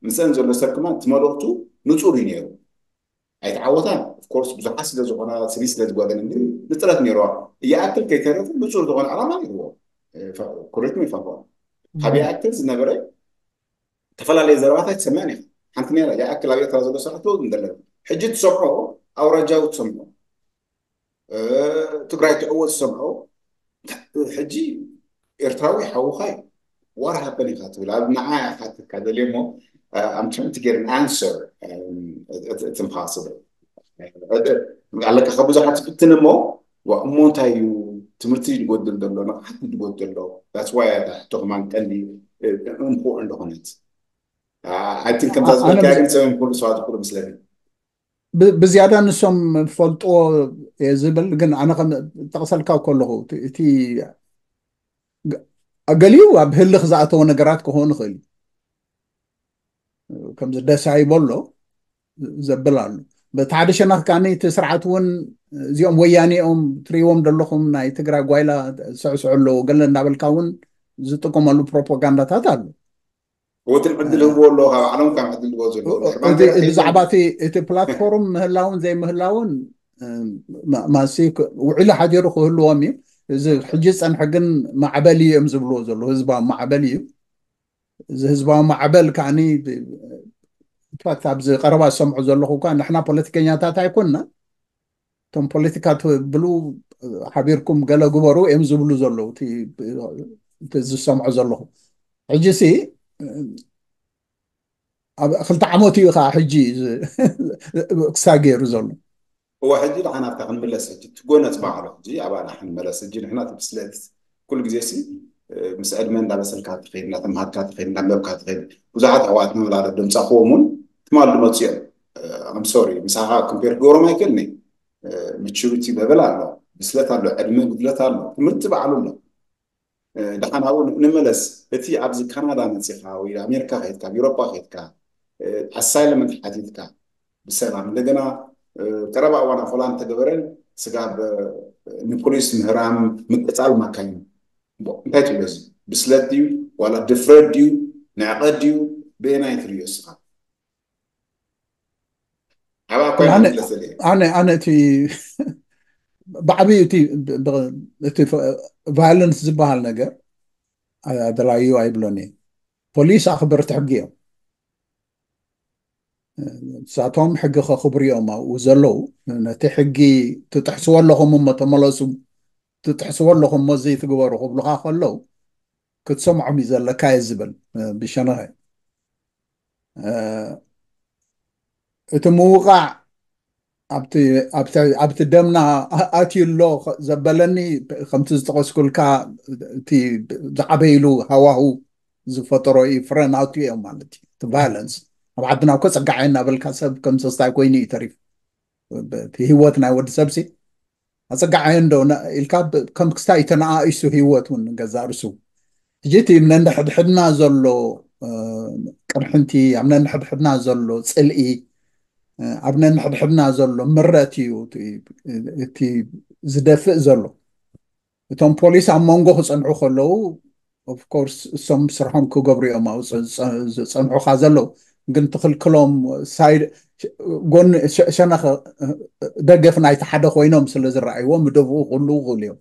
ምስአን ዘሎ ሰብ ከማን ትመልእቱ ንጹር እዩ ነይሩ። ኣይተዓወታን ኦፍኮርስ ብዙሓት ስለ ዝኾና ስኒ ስለ ዝጓደለን ግን ንጥረት ነይርዋ። ይኣክል ከይተረፉ ንጹር ዝኾነ ዕላማ ነይርዎ። ኩሬት ሚ ፋንኳ ካብ ይኣክል ዝነበረ ዝተፈላለየ ዘረባታት ትሰምዐን ኢኻ። ሓንቲ ነራ ይኣክል ኣብ ኤርትራ ዘሎ ስራሕ ትወዝ እንደለን ሕጂ ትሰምዖ ኣውራጃዊ ትሰምዖ ትግራይ ትዕወት ዝሰምዖ ሕጂ ኤርትራዊ ሓውኻ እዩ ዋር ሃበን ኢኻ ትብል ኣብ ንዓ ሓትካ ደልዮ እሞ I'm trying to get an answer it's impossible ኣለካ ካብ ብዙሓት ትፍትን እሞ እሞ እንታይ እዩ ትምህርቲ ዝጎድል ዘሎ ንቕሓት ዝጎድል ዘሎ that's why ሕቶ ከማን ቀንዲ important ዝኾነት I think ከምዛ ዝበልካ ግን ሰብ ኩሉ ሰዋት ኩሉ ምስለኒ ብዝያዳ ንሶም ፈልጥዎ እየ ዝብል ግን ኣነ ከም ጠቕሰልካ ከለኹ እቲ ገሊኡ ኣብ ህልኽ ዝኣተወ ነገራት ክኸውን ይኽእል እዩ ከምዚ ደሳ ይበሎ ዘብል ኣሉ በቲ ሓደ ሸነኽ ካኒ እቲ ስርዓት እውን እዚኦም ወያኔኦም ትሪእዎም ዘለኹም ናይ ትግራይ ጓይላ ስዕስዑ ኣለዎ ገለ እንዳበልካ እውን ዝጥቀመሉ ፕሮፓጋንዳታት ኣሎ ወትን ዕድል ህብዎ ኣሎ ካብ ዓለም ካብ ዕድል ህብዎ ዘሎ ብዛዕባ እቲ ፕላትፎርም ምህላውን ዘይምህላውን ማሲ ውዕሊ ሓዲሩ ክህልዎም እዩ እዚ ሕጂ ዝፀንሐ ግን ማዕበል እዩ እዮም ዝብልዎ ዘለዉ ህዝባዊ ማዕበል እዩ እዚ ህዝባዊ ማዕበል ከዓኒ ኢንፋክት ኣብዚ ቀረባ ዝሰምዑ ዘለኹ እኳ ንሕና ፖለቲከኛታት ኣይኮንና እቶም ፖለቲካ ትብሉ ሓቢርኩም ገለ ግበሩ እዮም ዝብሉ ዘለዉ እቲ ዝሰምዖ ዘለኹ ሕጂ ሲ ኣብ ክልተ ዓመት እዩ ከዓ ሕጂ ክሳ ገይሩ ዘሎ እዋ ሕጂ ደሓን ኣብታ ክንምለስ ሕጂ ትጎነፅ ባዕሉ ሕጂ ኣባና ክንመለስ ሕጂ ንሕና ትብስለት ኩሉ ግዜ ሲ ምስ ዕድመ እንዳበሰልካ ትኸይድ እንዳተምሃርካ ትኸይድ እንዳንበብካ ትኸይድ ብዙሓት ኣሕዋት ንብላለ ድምፃ ክዎም እውን ትማል ድመፅኦም ኣምሶሪ ምሳኻ ኮምፔር ክገብሮም ኣይክእልኒ ምቹሪቲ ለበል ኣሎ ብስለት ኣሎ ዕድመ ጉድለት ኣሎ ትምህርቲ ባዕሉ ኣሎ ደሓን ኣብኡ ንመለስ እቲ ኣብዚ ካናዳ መፂኻ ወይ ኣሜሪካ ከድካ ኣብ ኤሮፓ ከድካ ኣሳይለመንት ሓቲትካ ብሰላም እንደገና ቀረባ እዋን ኣብ ሆላንድ ተገበረ ስጋብ ንፖሊስ ምህራም ምቅፃል ማካይኑ እንታይ ትብሎ እዚ ብስለት ድዩ ዋላ ድፍረት ድዩ ንዕቀት ድዩ ብአይናይ ትርእዮ እስኻ ኣነ ኣነ እቲ ብዓብዩ እቲ ቫዮለንስ ዝበሃል ነገር ኣደላዩ ኣይብሎን እየ ፖሊስ ኣኽበርቲ ሕጊ እዮም ንሳቶም ሕጊ ከኽብሩ እዮም ኣብኡ ዘለዉ ነቲ ሕጊ ትጥሕስዎ ኣለኹም እሞ ተመለሱ ትጥሕስዎ ኣለኹም እሞ እዚ ትግበሩ ክብሉኻ ከለዉ ክትሰምዖም እዩ ዘለካ እየ ዝብል ብሸነኸ እቲ ምውቃዕ ኣብቲ ደምና ኣትዩ ኣሎ ዘበለኒ ከምቲ ዝጠቀስኩልካ እቲ ዝዓበይሉ ሃዋሁ ዝፈጠሮ እዩ ፍረ ናቱ እዮም ማለት እዩ እቲ ቫይለንስ ኣብ ዓድና እኮ ፀጋዓይ እናበልካ ሰብ ከም ሰስታይ ኮይኑ እዩ ተሪፉ እቲ ህይወት ናይ ወዲ ሰብሲ ኣፀጋዓዮ እንዶ ኢልካ ከም ክስታይ ተነኣኢሱ ህይወት እውን ገዛ ርሱ ሕጂ እቲ ነንሕድሕድና ዘሎ ቅርሕንቲ ኣብ ነንሕድሕድና ዘሎ ፅልኢ ኣብ ነንሕድሕድና ዘሎ ምረት እዩ እቲ ዝደፍእ ዘሎ እቶም ፖሊስ ኣብ መንጎ ክፀንሑ ከለዉ ኦፍኮርስ እሶም ስርሖም ክገብሩ እዮም ዝፀንሑካ ዘለዉ ግን ትኽልክሎም ሳይድ ጎኒ ሸነኸ ደገፍ ናይቲ ሓደ ኮይኖም ስለ ዝረኣይዎ ምደፍኡ ክህልዉ ክኽእሉ እዮም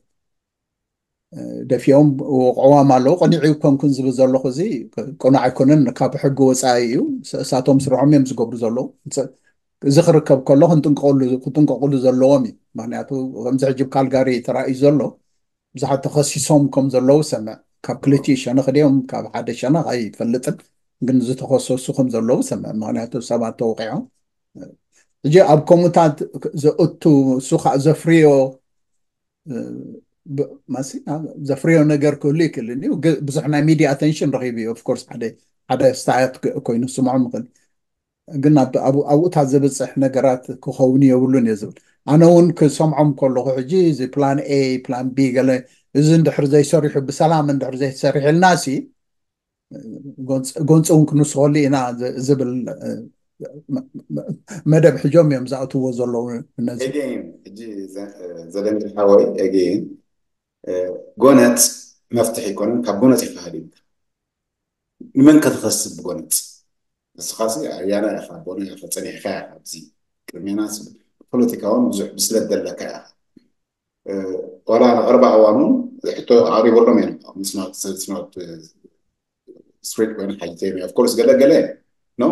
ደፊኦም ወቕዕዋም ኣለዉ ቅኒዑ ኮንኩን ዝብል ዘለኹ እዚ ቅኑዕ ኣይኮነን ካብ ሕጊ ወፃኢ እዩ እሳቶም ስርሖም እዮም ዝገብሩ ዘለዉ እዚ ክርከብ ከሎ ክንጥንቀቁሉ ዘለዎም እዩ። ምክንያቱ ከምዚ ሕጂ ካልጋሪ ተራእዩ ዘሎ ብዙሓት ተኸሲሶም ከም ዘለዉ ሰምዕ። ካብ ክልቲኡ ሸነኽ ድዮም ካብ ሓደ ሸነኽ ኣይፈልጥን፣ ግን ዝተኸሰሱ ከም ዘለዉ ሰምዕ። ምክንያቱ ሰባት ተወቂዖም ሕጂ ኣብ ኮሙታት ዘእቱ እሱ ከዓ ዘፍርዮ ማሲ ዘፍርዮ ነገር ክህሉ ይክእል እዩ። ብዙሕ ናይ ሚዲያ ኣተንሽን ረኪቡ እዩ። ኦፍኮርስ ሓደ ሓደ ስታያት ኮይኑ ስምዖም ይክእል፣ ግን ኣብኡታት ዘብፅሕ ነገራት ክኸውን የብሉን እየ ዝብል። ኣነ እውን ክሰምዖም ከለኩ ሕጂ እዚ ፕላን ኤ ፕላን ቢ ገለ እዚ እንድሕር ዘይሰሪሑ ብሰላም እንድሕር ዘይሰሪሕልና ሲ ጎንፂ እውን ክንስኸሉ ኢና ዝብል መደብ ሕጆም እዮም ዝኣትዎ ዘለዉ። ነዚ ሕጂ ዘለንግል ሓወይ ኤጌን ጎነፅ መፍትሒ ኣይኮነን። ካብ ጎነፅ ይካሃል እዩ። ንመን ከተኸስብ ብጎነፅ? ንስኻሲ ኣያና ኢኻ፣ ኣቦና ኢኻ፣ ጸኒሕካ ኢኻ። ኣብዚ ቅድሜና ፖለቲካውን ብዙሕ ብስለት ዘለካ ኢኻ። ዋላ ንቀረባ እዋን እውን ሕቶ ኣቅሪበሎም እዮም። ስትሪት ኮይኑ ሓይተ ኦፍኮርስ ገለ ገለ ነው።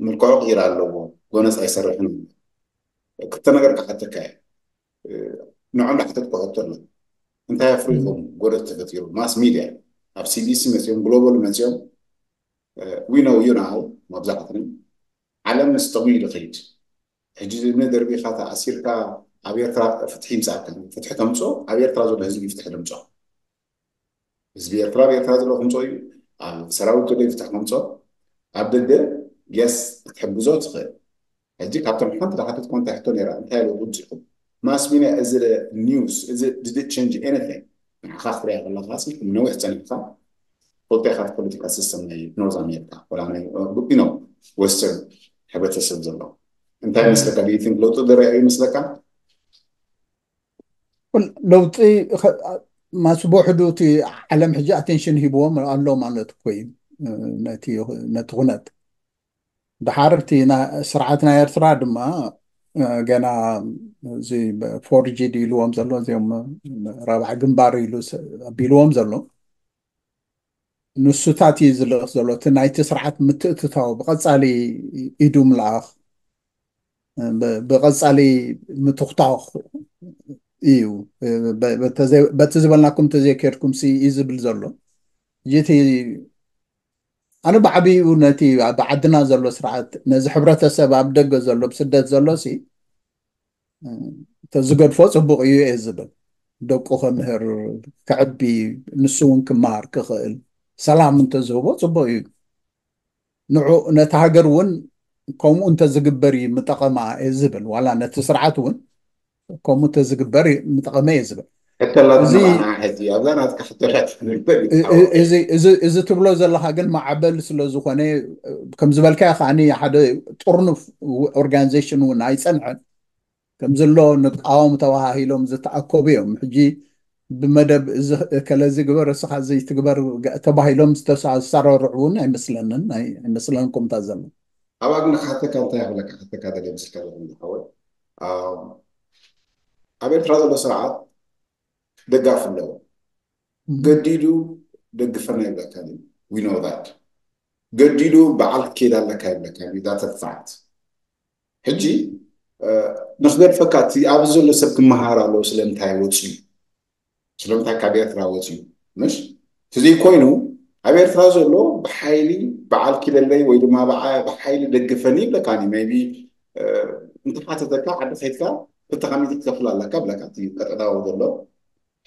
ምልክዑ ክኢር ኣለዎ። ጎነፅ ኣይሰርሕን። ክልተ ነገር ክሓተካ እየ። ንዖም ዳሕተት ክሕቶ ኣሎ። እንታይ ኣፍሪኹም ጎደት ተፈጢሩ? ማስ ሚድያ ኣብ ሲቢሲ መፅኦም፣ ግሎባል መፅኦም፣ ዊ ነው ዩ ናው መብዛሕትንም ዓለም ምስ ጠቕሊሉ ይኸይድ። ሕጂ እምኒ ደርቢኻ ተኣሲርካ ኣብ ኤርትራ ፍትሒ ይምፃእካ። ፍትሒ ተምፅኦ ኣብ ኤርትራ ዘሎ ህዝቢ ፍትሒ ተምፅኦ። ህዝቢ ኤርትራ ኣብ ኤርትራ ዘሎ ክምፅኦ እዩ። ኣብ ሰራዊት ዘሎ ፍትሒ ከምፅኦ። ኣብ ደገ የስ ክትሕግዞ ትኽእል። ሕጂ ካብቶም ሓንቲ ዳሓተት ኮንታ ሕቶ ነራ እንታይ ለ ውፅኢኹም ማስ ሚድያ እዚ ኒውስ እዚ did it change anything? ንዓኻ ክትሪኣ ከለካ ሲ ነዊሕ ፀኒሕካ ፈልጠካ ፖለቲካ ሲስተም ናይ ኖርዝ ኣሜሪካ ወላ ናይ ዩ ኖ ወስተርን ሕብረተሰብ ዘሎ እንታይ መስለካ? Do you think ለውጢ ዝረኣዩ ይመስለካ? ለውጢ ማስ ብውሕዱ እቲ ዓለም ሕጂ ኣቴንሽን ሂብዎም ኣሎ ማለት እኮ እዩ ነቲ ኩነት። ድሓር እቲ ስርዓት ናይ ኤርትራ ድማ ገና እዚ ፎርጂ ኢልዎም ዘሎ እዚኦም ረብዓ ግንባር ኢሉ ኣቢልዎም ዘሎ ንሱታት እዩ ዝልእኽ ዘሎ። እቲ ናይቲ ስርዓት ምትእትታው ብቐፃሊ ኢዱ ምልኣኽ ብቐፃሊ ምትኽታኽ እዩ። በቲ ዝበልናኩም ተዘይከድኩም እዩ ዝብል ዘሎ። እቲ ኣነ ብዓብኡ ነቲ ብዓድና ዘሎ ስርዓት ነዚ ሕብረተሰብ ኣብ ደገ ዘሎ ብስደት ዘሎ ሲ ተዝገድፎ ፅቡቅ እዩ እየ ዝብል። ደቁ ከምህር ክዕቢ ንሱ እውን ክመሃር ክኽእል ሰላም እንተዝህቦ ፅቡቅ እዩ። ንዑ ነቲ ሃገር እውን ከምኡ እንተዝግበር እዩ ምጠቐማ እየ ዝብል። ዋላ ነቲ ስርዓት እውን ከምኡ እንተዝግበር ምጠቐመ እየ ዝብል። ሕተላትና እዚ ሕጂ ኣብዛ ናትካ ሕተላት እዚ ትብሎ ዘለካ ግን ማዕበል ስለ ዝኾነ ከም ዝበልካዮ ከዓ ሓደ ጥርኑፍ ኦርጋናይዜሽን እውን ኣይፀንሐን። ከምዝሎ ንቃወም ተባሃሂሎም ዝተኣከቡ እዮም። ሕጂ ብመደብ እዚ ከለዚ ግበር እስኻ እዚ ትግበር ተባሂሎም ዝተሳሰርዑ እውን ኣይመስለንን ኣይመስለንኩም እታ ዘሎ። ኣብኣ ግን ክሓተካ እንታይ ክብለካ ክሓተካ ደለ ምስልካ ዘለኹ ዝሓወል ኣብ ኤርትራ ዘሎ ስርዓት ደጋፍ ኣለዎ። ገዲዱ ደግፈና ይብለካ ዩ ዊ ኖ ት ገዲዱ በዓል ክትከይድ ኣለካ ይብለካ ዩ ዳተ ፋክት። ሕጂ ንክገድፈካ እቲ ኣብዚ ዘሎ ሰብ ክመሃር ኣለዎ ስለምንታይ ወፅዩ ስለምንታይ ካብ ኤርትራ ወፅዩ ምሽ እቲ ዘይኮይኑ ኣብ ኤርትራ ዘሎ ብሓይሊ በዓል ኪለለይ ወይ ድማ ብሓይሊ ደግፈኒ ይብለካኒ ቢ እንተሓተተካ ዓዲ ከይድካ ክልተ ሚእቲ ክትከፍል ኣለካ ብለካ እቲ ቀጠናዊ ዘሎ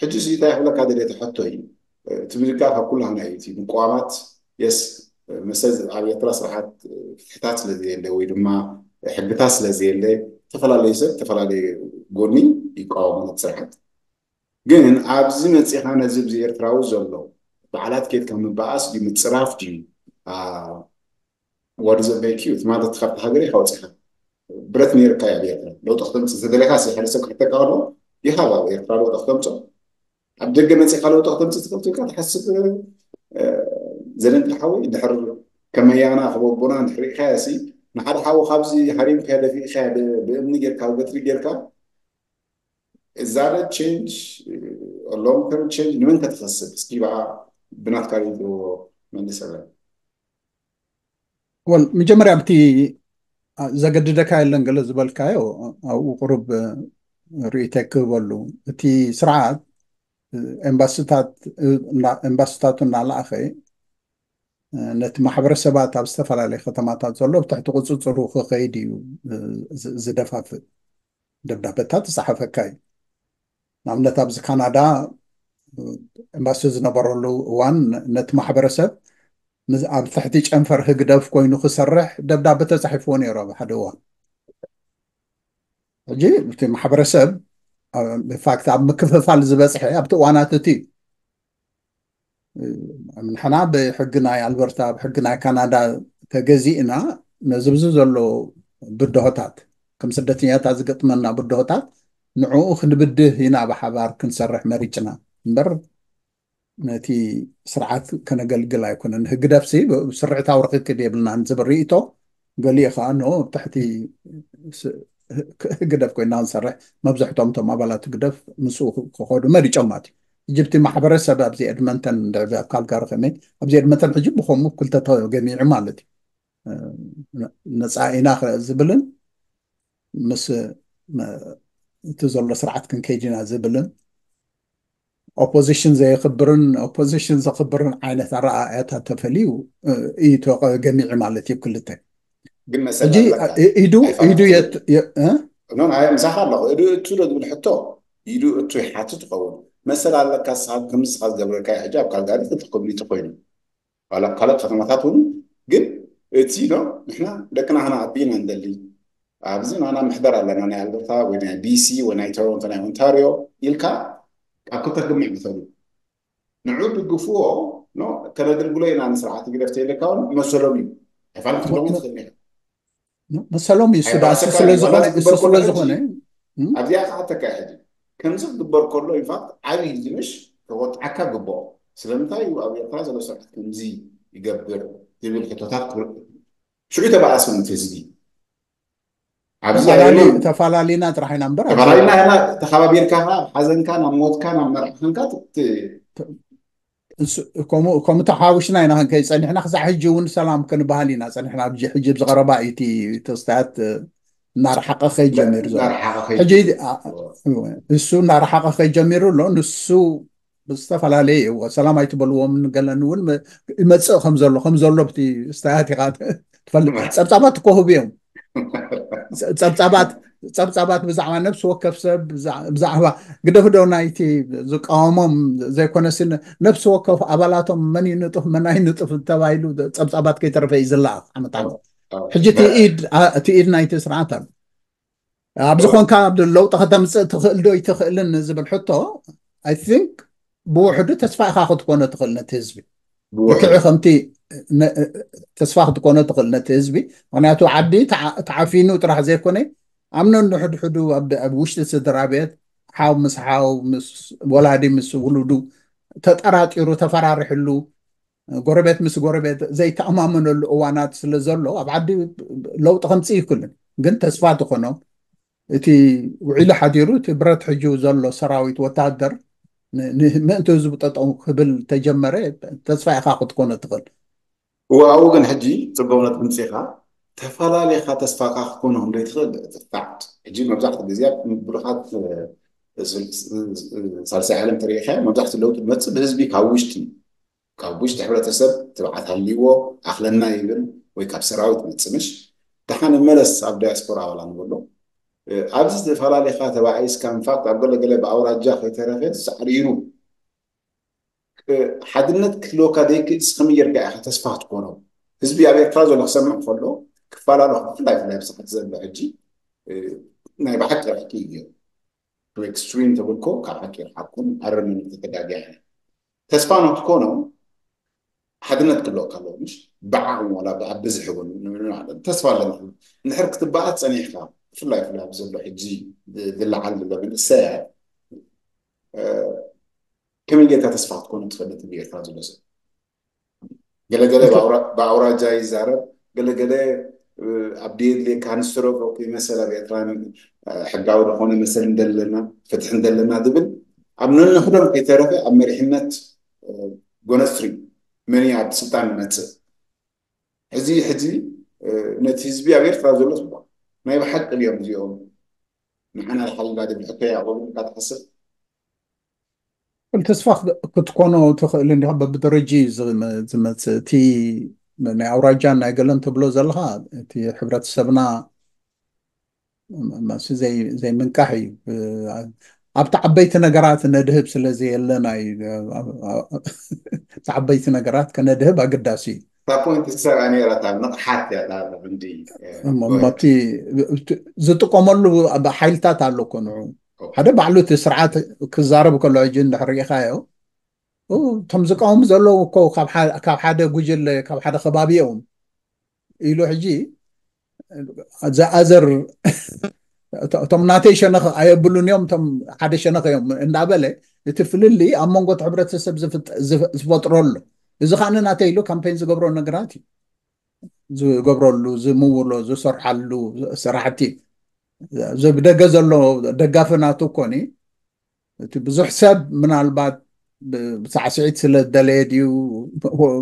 ሕጂ እዚ እንታይ ክብለካ ደልየ ተሐቶ እዩ እቲ ምድካ ካብ ኩላህና እዩ እቲ ምቅዋማት የስ መሰ ኣብ ኤርትራ ስርዓት ፍትሕታት ስለዘየለ ወይ ድማ ሕግታት ስለዘየለ ዝተፈላለዩ ሰብ ዝተፈላለዩ ጎኒ ይቃወሙ ነቲ ስርዓት ግን ኣብዚ መፂኻ ነዚ ብዚ ኤርትራዊ ዘሎ በዓላት ኬድካ ምበኣስ ድዩ ምፅራፍ ድዩ ወዲ ዘበይክዩ እቲ ማለት ካብቲ ሃገር ኢካ ወፂኻ ብረት ነይርካ ያ ኤርትራ ለውጢ ክተምፅእ ዝተደለካ ሲ ሓደ ሰብ ክሕተካ ከሎ ኢካ ኣብ ኤርትራ ለውጢ ክተምፆ ኣብ ደገ መፂኻ ለውጢ ክተምፅእ ትኽእል ትልካ ትሓስብ ዘለንካ ሓወይ ድሕር ከመያና ክበቦና እንድሕር ሪኢካያ ሲ ንሓደ ሓዊ ካብዚ ሃሪምካያ ደፊእካያ ብእምኒ ጌርካ ብበትሪ ጌርካ እዛ ቸንጅ ሎንግ ተርም ቸንጅ ንመን ከተኸስብ እስኪ በዓ ብናትካ ሪኢዎ መልሰለን ወል መጀመርያ ኣብቲ ዘገድደካ የለን። ገለ ዝበልካዮ ኣብኡ ቁሩብ ርእይተይ ክህበሉ። እቲ ስርዓት ኤምባስታት ኤምባስታቱ እናለኣኸ ነቲ ማሕበረሰባት ኣብ ዝተፈላለዩ ከተማታት ዘሎ ብትሕቲ ቁፅፅሩ ክኸይድ እዩ ዝደፋፍእ። ደብዳበታት ዝፀሓፈካ እዩ። ንኣብነት ኣብዚ ካናዳ ኤምባሲ ዝነበረሉ እዋን ነቲ ማሕበረሰብ ኣብ ትሕቲ ጨንፈር ህግደፍ ኮይኑ ክሰርሕ ደብዳበ ተፃሒፍዎ ነይሩ ኣብ ሓደ እዋን። ሕጂ እቲ ማሕበረሰብ ኢንፋክት ኣብ ምክፍፋል ዝበፅሐ ኣብቲ እዋናት እቲ ንሕና ብሕጊ ናይ ኣልበርታ ብሕጊ ናይ ካናዳ ተገዚእና ነዚ ብዚ ዘሎ ብድሆታት ከም ስደተኛታት ዝገጥመና ብድሆታት ንዕኡ ክንብድህ ኢና ብሓባር ክንሰርሕ መሪጭና እምበር ነቲ ስርዓት ከነገልግል ኣይኮነን። ህግደፍሲ ስርዕታዊ ርክክድ የብልናን ዝብል ርእይቶ ገሊኡ ከዓ ኖ ትሕቲ ህግደፍ ኮይና ክንሰርሕ መብዛሕቶም እቶም ኣባላት ህግደፍ ምስኡ ክኸዱ መሪጮም ማለት እዩ። እጅብቲ ማሕበረሰብ ኣብዚ ኤድመንተን ድዕቢ ኣብ ካልጋሪ ከመይ ኣብዚ ኤድመንተን ሕጂ ብኸምኡ ክልተ ተገሚዑ ማለት እዩ። ነፃ ኢና ዝብልን ምስ እቲ ዘሎ ስርዓት ክንከይድ ኢና ዝብልን ኦፖዚሽን ዘየኽብርን ኦፖዚሽን ዘኽብርን ዓይነት ኣረኣእያታት ተፈልዩ እዩ ተገሚዑ ማለት እዩ። ክልተ ግን መሰል ኢዱ ኢዱ ምሳኻ ኣለኹ ኢዱ እቱ ዶ ዝብል ሕቶ ኢዱ እቱ ይሓትት ይኸውን። መሰል ኣለካ ስኻ ከምዚ ስኻ ዝገብረልካ ሕጂ ኣብ ካልጋሪ ክልተ ኮሚኒቲ ኮይኑ ዋላ ካልኦት ከተማታት እውን ግን እቲ ዶ ንሕና ደቅና ክነዓቢ ኢና ንደሊ። ኣብዚ ናና ምሕደር ኣለና ናይ ኣልበርታ ወይ ናይ ቢሲ ወይ ናይ ቶሮንቶ ናይ ኦንታሪዮ ኢልካ ኣብ ክልተ ክግምዕ ይኽእል እዩ። ንዑ ድግፍዎ ኖ ከነገልግሎ ኢና ንስርዓት ግደፍ ተይለካ እውን መሰሎም እዩ። ኣይፋል ክትብሎም ትኽእል ኢኻ። መሰሎም እዩ እሱ ዳእሲ ስለ ዝኾነ እሱ ስለ ዝኾነ ኣብዚኣ ከዓ ተካየድ ከምዚ ክግበር ከሎ ኢንፋክት ዓብዪ ዝምሽ ተቆጥዓካ ግብኦ። ስለምንታይ እዩ ኣብ ኤርትራ ዘሎ ስርዓት ከምዚ ይገብር ዝብል ሕቶታት ሽዑ ተባኣስ ምንት ህዝቢ ኣብዚ ተፈላሊና ጥራሕ ኢና እምበር ተፈላሊና ና ተኸባቢርካ ሓዘንካ ናብ ሞትካ ናብ መርዓኸንካ ከምኡ ተሓዋዊስና ኢና ክንከይ ፀኒሕና ክሳዕ ሕጂ እውን ሰላም ክንበሃል ኢና ፀኒሕና። ሕጂ ብዝቀረባ እዩ እቲ ተስታያት እናረሓቀ ከይድ ጀሚሩ ዘሎ ሕጂ እሱ እናረሓቀ ከይድ ጀሚሩ ኣሎ። ንሱ ብዝተፈላለየ ሰላም ኣይትበልዎም ንገለን እውን ይመፅእ ከም ዘሎ ከም ዘሎ ብቲ ስታያት ኢካ ትፈልጥ። ፀብፃባት እኮ ህቡ እዮም። ፀብፃባት ፀብፃባት ብዛዕባ ነብሲ ወከፍ ሰብ ብዛዕባ ግደፍዶ ናይቲ ዝቃወሞም ዘይኮነሲ ነብሲ ወከፍ ኣባላቶም መን ይንጥፍ መን ኣይንጥፍ ተባሂሉ ፀብፃባት ከይተረፈ እዩ ዝለኣኽ ዓመት ዓመት። ሕጂ እቲ ኢድ ናይቲ ስርዓት ኣሎ። ኣብዚ ኮንካ ለውጢ ከተምፅእ ትኽእል ዶ ይትኽእልን ዝብል ሕቶ ኣይ ቲንክ ብውሕዱ ተስፋ ኢኻ ክትኮኖ ትኽእል ነቲ ህዝቢ ልክዕ ከምቲ ተስፋ ክትኮኖ ትኽእል ነቲ ህዝቢ። ምክንያቱ ዓዲ ተዓፊኑ ጥራሕ ዘይኮነ ኣብ ነንሕድሕዱ ኣብ ውሽጢ ስድራ ቤት ሓው ምስ ሓው ምስ ወላዲ ምስ ውሉዱ ተጠራጢሩ ተፈራርሕሉ ጎረቤት ምስ ጎረቤት ዘይተኣማመነሉ እዋናት ስለ ዘሎ ኣብ ዓዲ ለውጢ ከምፅእ ይክልን ግን ተስፋ ትኾኖ እቲ ውዒሉ ሓዲሩ እቲ ብረት ሕጁ ዘሎ ሰራዊት ወታደር ምእንቲ ህዝቡ ጠጠው ክብል ተጀመረ ተስፋ ኢኻ ክትኮኖ ትኽእል። እዋኡ ግን ሕጂ ፅበውነት ምምፅኢኻ ተፈላለኻ ተስፋኻ ክትኮኖ ክንደይ ትኽእል እቲ ፋክት። ሕጂ መብዛሕትኡ ግዜ ብሉኻት ሳልሳይ ዓለም ተሪኢኻ መብዛሕትኡ ለውጢ መፅእ ብህዝቢ ካብ ውሽጢ ካብ ውሽጢ ሕብረተሰብ ትብዓት ሃልይዎ ኣኽለና ይብል ወይ ካብ ሰራዊት መፅምሽ ደሓን መለስ ኣብ ዳያስፖራ ኣባላ ንበሎ ኣብዚ ዝተፈላለኻ ተባዒስካ ንፋት ኣብ ገለገለ ብኣውራጃ ከይተረፈ ሳዕሪሩ ሓድነት ክህልወካ ዘይክእልስ ከመይ ጌርካ ኢኻ ተስፋ ክትኮኖ? ህዝቢ ኣብ ኤርትራ ዘሎ ክሰምዕ ከሎ ክፈላለ ብፍላይ ብፍላይ ብስሓት ዘሎ ሕጂ ናይ ብሓቂ ራሕቂ እዩ። ኤክስትሪም ተብልኮ ካብ ሓቂ ይርሓኩም ኣረመኒ ተተጋጊያ ተስፋ ንክትኮኖ ሓድነት ክህልወካ ኣለዎ ምሽ ብዓቕሚ ዋላ ብኣብ ብዝሒ እውን ተስፋ ኣለና እንድሕር ክትበኣት ፀኒሕካ ብፍላይ ብፍላይ ኣብዚ ዘሎ ሕጂ ዝለዓል ዘሎ መንእሰያት ከመይ ጌርካ ተስፋ ክትኮኑ ትፈልጥ ብኤርትራ ዘሎ ሰብ ገለገለ ብኣውራጃ ይዛረብ ገለገለ ኣብ ድየድልየካ ንስትሮክ ይመሰል ኣብ ኤርትራ ሕጋዊ ዝኾነ መሰል እንደለና ፍትሒ እንደለና ዝብል ኣብ ነንሕዶም ከይተረፈ ኣብ መሪሕነት ጎነስትሪ መን ኣብ ስልጣን ይመፅእ ሕዚ ሕዚ ነቲ ህዝቢ ኣብ ኤርትራ ዘሎ ጽቡቕ ናይ ብሓቂ ድዮም እዚኦም ንዓና ሓልና ድብሕከ ያቆብ ኢልካ ትሓስብ? ተስፋ ክትኮኖ ትኽእል እንዲኻ። በብደረጂ ዝመፅእ እቲ ናይ ኣውራጃን ናይ ገለን ትብሎ ዘለኻ እቲ ሕብረተሰብና ዘይምንቃሕ እዩ። ኣብቲ ዓበይቲ ነገራት ነድህብ ስለዘየለና እዩ። እቲ ዓበይቲ ነገራት ከነድህብ ኣገዳሲ እዩ። እታ ፖይንት ትሰራ ነይራ፣ እታ ንቕሓት እያ፣ እታ ዓንዲ እሞ እሞ እቲ ዝጥቀመሉ ሓይልታት ኣሎ እኮ ንዑ ሓደ ባዕሉ እቲ ስርዓት ክዛረብ ከሎ ሕጂ እንድሕር ርኢኻዮ እቶም ዝቃወሙ ዘለዉ እኮ ካብ ሓደ ጉጅለ ካብ ሓደ ከባቢ እዮም ኢሉ ሕጂ ዘኣዘር እቶም ናተይ ሸነኽ ኣየብሉን እዮም እቶም ሓደ ሸነኽ እዮም እንዳበለ እቲ ፍልልይ ኣብ መንጎ እቲ ሕብረተሰብ ዝፈጥሮ ኣሎ። እዚ ከዓ ናተይ ኢሉ ካምፔን ዝገብሮ ነገራት እዩ ዝገብረሉ ዝምውሎ ዝሰርሓሉ ስራሕቲ። እዚ ብደገ ዘሎ ደጋፊ ናቱ እኮኒ እቲ ብዙሕ ሰብ ምናልባት ብሳዕስዒት ስለ ዝደለየ ድዩ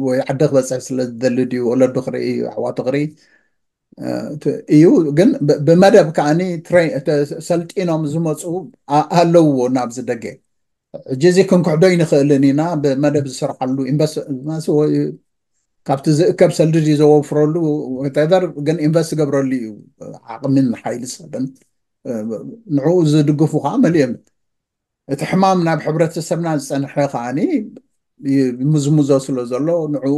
ወይ ዓዲ ክበፅሕ ስለ ዝደሊ ድዩ ወለዱ ክርኢ ኣሕዋቱ ክርኢ እዩ። ግን ብመደብ ከዓኒ ሰልጢኖም ዝመፁ ኣለውዎ ናብዚ ደገ። ሕጂ እዚ ክንክሕዶ ይንኽእልን ኢና። ብመደብ ዝሰርሓሉ ኢንቨስት ካብቲ ዝእከብ ሰልዲ ድዩ ዘወፍረሉ ወተቨር ግን ኢንቨስት ዝገብረሉ እዩ። ዓቕምን ሓይሊ ሰብን ንዕኡ ዝድግፉ ከዓ መሊኦም። እቲ ሕማም ናብ ሕብረተሰብና ዝፀንሐ ከዓኒ ይምዝምዞ ስለ ዘሎ ንዕኡ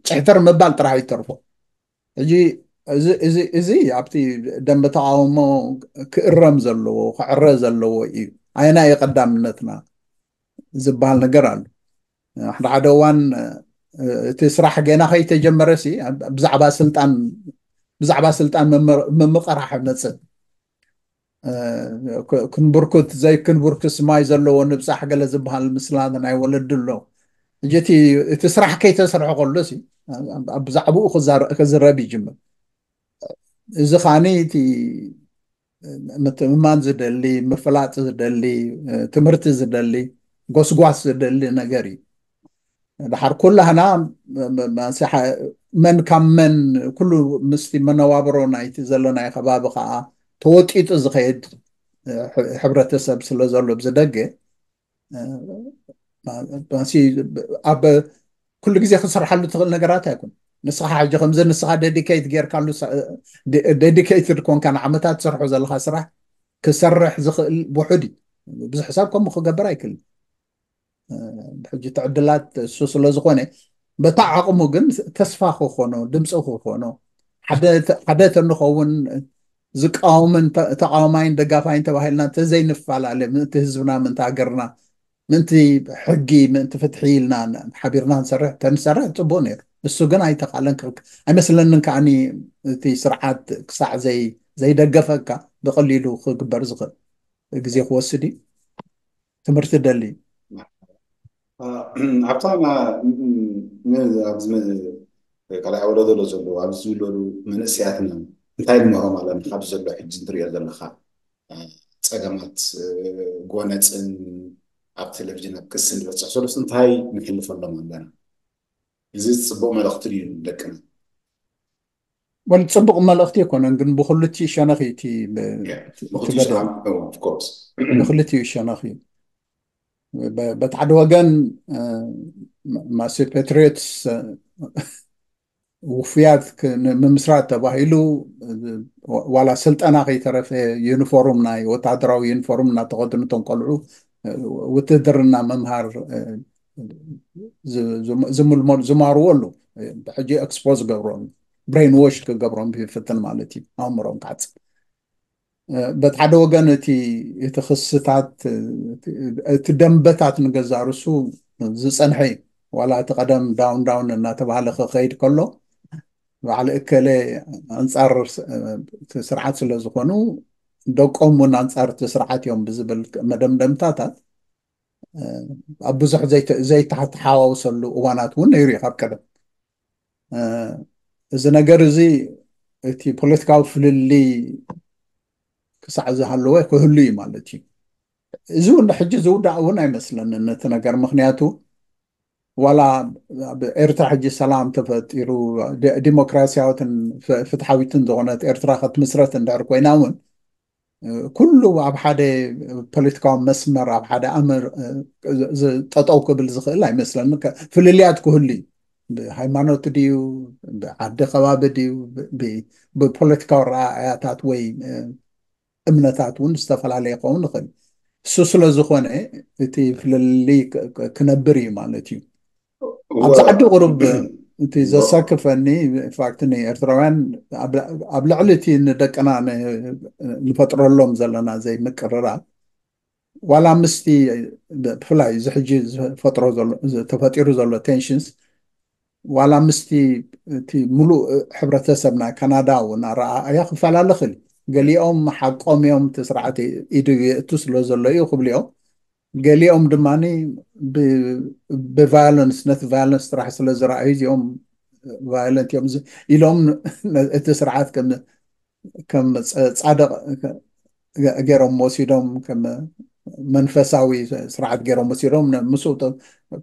ጭሕተር ምባል ጥራሕ ይተርፎ። ሕጂ እዚ ኣብቲ ደንበ ተቃውሞ ክእረም ዘለዎ ክዕረ ዘለዎ እዩ። ኣየና እዩ ቀዳምነትና ዝበሃል ነገር ኣሎ። ሓደ ሓደ እዋን እቲ ስራሕ ገና ከይተጀመረ ሲ ብዛዕባ ስልጣን ብዛዕባ ስልጣን ምምቕራሕ መፅእ ክንብርኩት ዘይክንብርኩስ ማይ ዘለዎ ንብፃሕ ገለ ዝበሃል ምስላ ናይ ወለዲ ኣሎ። ሕጂ እቲ ስራሕ ከይተሰርሐ ከሎ ሲ ኣብ ብዛዕባኡ ክዝረብ ይጅምር። እዚ ከዓኒ እቲ ምትእምማን ዝደሊ፣ ምፍላጥ ዝደሊ፣ ትምህርቲ ዝደሊ፣ ጎስጓስ ዝደሊ ነገር እዩ። ድሓር ኩላህና መን ካብ መን ኩሉ ምስቲ መነባብሮ ናይቲ ዘለናዮ ከባቢ ከዓ ተወጢጡ ዝኸይድ ሕብረተሰብ ስለ ዘሎ ብዚ ደገ ኣብ ኩሉ ግዜ ክሰርሓሉ ትኽእል ነገራት ኣይኮን። ንስኻ ሕጂ ከምዚ ንስኻ ዴዲኬት ጌርካሉ ዴዲኬትድ ኮንካ ንዓመታት ትሰርሖ ዘለካ ስራሕ ክሰርሕ ዝኽእል ውሑድ እዩ። ብዙሕ ሰብ ከምኡ ክገብር ኣይክእልን። ሕጂ ትዕድላት እሱ ስለ ዝኾነ በታ ዓቕሙ ግን ተስፋ ክኾኖ ድምፂ ክኾኖ ሓደ ተንኸውን ዝቃወምን ተቃዋማይን ደጋፋይን ተባሂልና እንተዘይንፈላለ ምእንቲ ህዝብና ምእንቲ ሃገርና ምእንቲ ሕጊ ምእንቲ ፍትሒ ኢልና ሓቢርና ንሰርሕ ተንሰርሕ ፅቡቅ ነይሩ። እሱ ግን ኣይተኻለን። ኣይመስለንን ከዓኒ እቲ ስርዓት ክሳዕ ዘይደገፈካ ብቀሊሉ ክግበር ዝኽእል ግዜ ክወስድ እዩ። ትምህርቲ ደሊ ኣብታ ኣብዚ ካልኣይ ወለዶ ዘለዉ ኣብዚ ዝውለዱ መንእሰያትና እንታይ ንምህሮም ኣለና? ካብ ዘሎ ሕጂ ንሪኦ ዘለካ ፀገማት ጎነፅን ኣብ ቴሌቪዥን ኣብ ክስን ዝበፅሕ ሰለስ እንታይ ንሕልፈሎም ኣለና? እዚ ፅቡቅ መልእክቲ ድዩ ንደቅና? ወል ፅቡቅ መልእክቲ ኣይኮነን፣ ግን ብክልቲኡ ሸነኽ እዩ እቲ ብክልቲኡ ሸነኽ እዩ። በቲ ሓደ ወገን ማሲ ፓትሪዮትስ ውፉያት ንምምስራት ተባሂሉ ዋላ ስልጠና ከይተረፈ ዩኒፎርም ናይ ወታደራዊ ዩኒፎርም እናተኸድኑ እቶም ቆልዑ ውትድርና ምምሃር ዝማርዎ ኣሉ። ሕጂ ኤክስፖዝ ገብሮም ብሬን ዎሽ ክገብሮም ይፍትን ማለት እዩ። ኣእምሮም ክዓፅብ በቲ ሓደ ወገን እቲ እቲ ክስታት እቲ ደንበታት ንገዛ ርሱ ዝፀንሐ እዩ። ዋላ እቲ ቀደም ዳውን ዳውን እናተባሃለ ክኸይድ ከሎ ባዕሊ እከለ ኣንፃር ስርዓት ስለ ዝኾኑ ደቆም እውን ኣንፃር እቲ ስርዓት እዮም ብዝብል መደምደምታታት ኣብ ብዙሕ ዘይተሓዋወሰሉ እዋናት እውን ነይሩ እዩ ካብ ቀደም። እዚ ነገር እዚ እቲ ፖለቲካዊ ፍልልይ ክሳዕ ዝሃለወ ክህሉ እዩ ማለት እዩ። እዚ እውን ሕጂ ዝውዳእ እውን ኣይመስለንን ነቲ ነገር፣ ምክንያቱ ዋላ ኣብ ኤርትራ ሕጂ ሰላም ተፈጢሩ፣ ደ- ዲሞክራሲያዊትን ፍ- ፍትሓዊትን ዝኾነት ኤርትራ ክትምስረት እንድሕር ኮይና እውን፣ እ፣ ኩሉ ኣብ ሓደ ፖለቲካዊ መስመር፣ ኣብ ሓደ ኣምር እ፣ ዝ- ዝ- ጠጠው ክብል ዝኽእል ኣይመስለኒ። ከ- ፍልልያት ክህሉ እዩ። ብሃይማኖት ድዩ፣ ብዓዲ ከባቢ ድዩ፣ ብ- ብ- ብፖለቲካዊ ረኣያታት ወይ እ፣ እምነታት እውን ዝተፈላለየ ክኸውን ይኽእል። እሱ ስለ ዝኾነ እቲ ፍልልይ ክ- ክ- ክነብር እዩ ማለት እዩ። ኣብዚ ዓዲ ቁሩብ እቲ ዘሳክፈኒ ኢንፋክት ንኤርትራውያን ኣብ ኣብ ልዕሊ እቲ ንደቅና ን- ንፈጥረሎም ዘለና ዘይምቅርራብ ዋላ ምስቲ ብፍላይ እዚ ሕጂ ዝፈጥሮ ዘሎ ተፈጢሩ ዘሎ ቴንሽንስ ዋላ ምስቲ እቲ ሙሉእ ሕብረተሰብ ናይ ካናዳ እውን ኣረኣእያ ክፈላለ ክእል። ገሊኦም ሓቆም እዮም፣ እቲ ስርዓት ኢዱ የእቱ ስለ ዘሎ እዩ ክብሉ እዮም። ገሊኦም ድማ ብቫዮለንስ ነቲ ቫዮለንስ ጥራሕ ስለ ዝረኣዩ እዚኦም ቫዮለንት እዮም ዝ- ኢሎም እቲ ስርዓት ከም ከም ጸ- ጻድቕ ገ- ገይሮም ወሲዶም ከም መንፈሳዊ ስርዓት ገይሮም ወሲዶም ነ- ምስኡ ተ-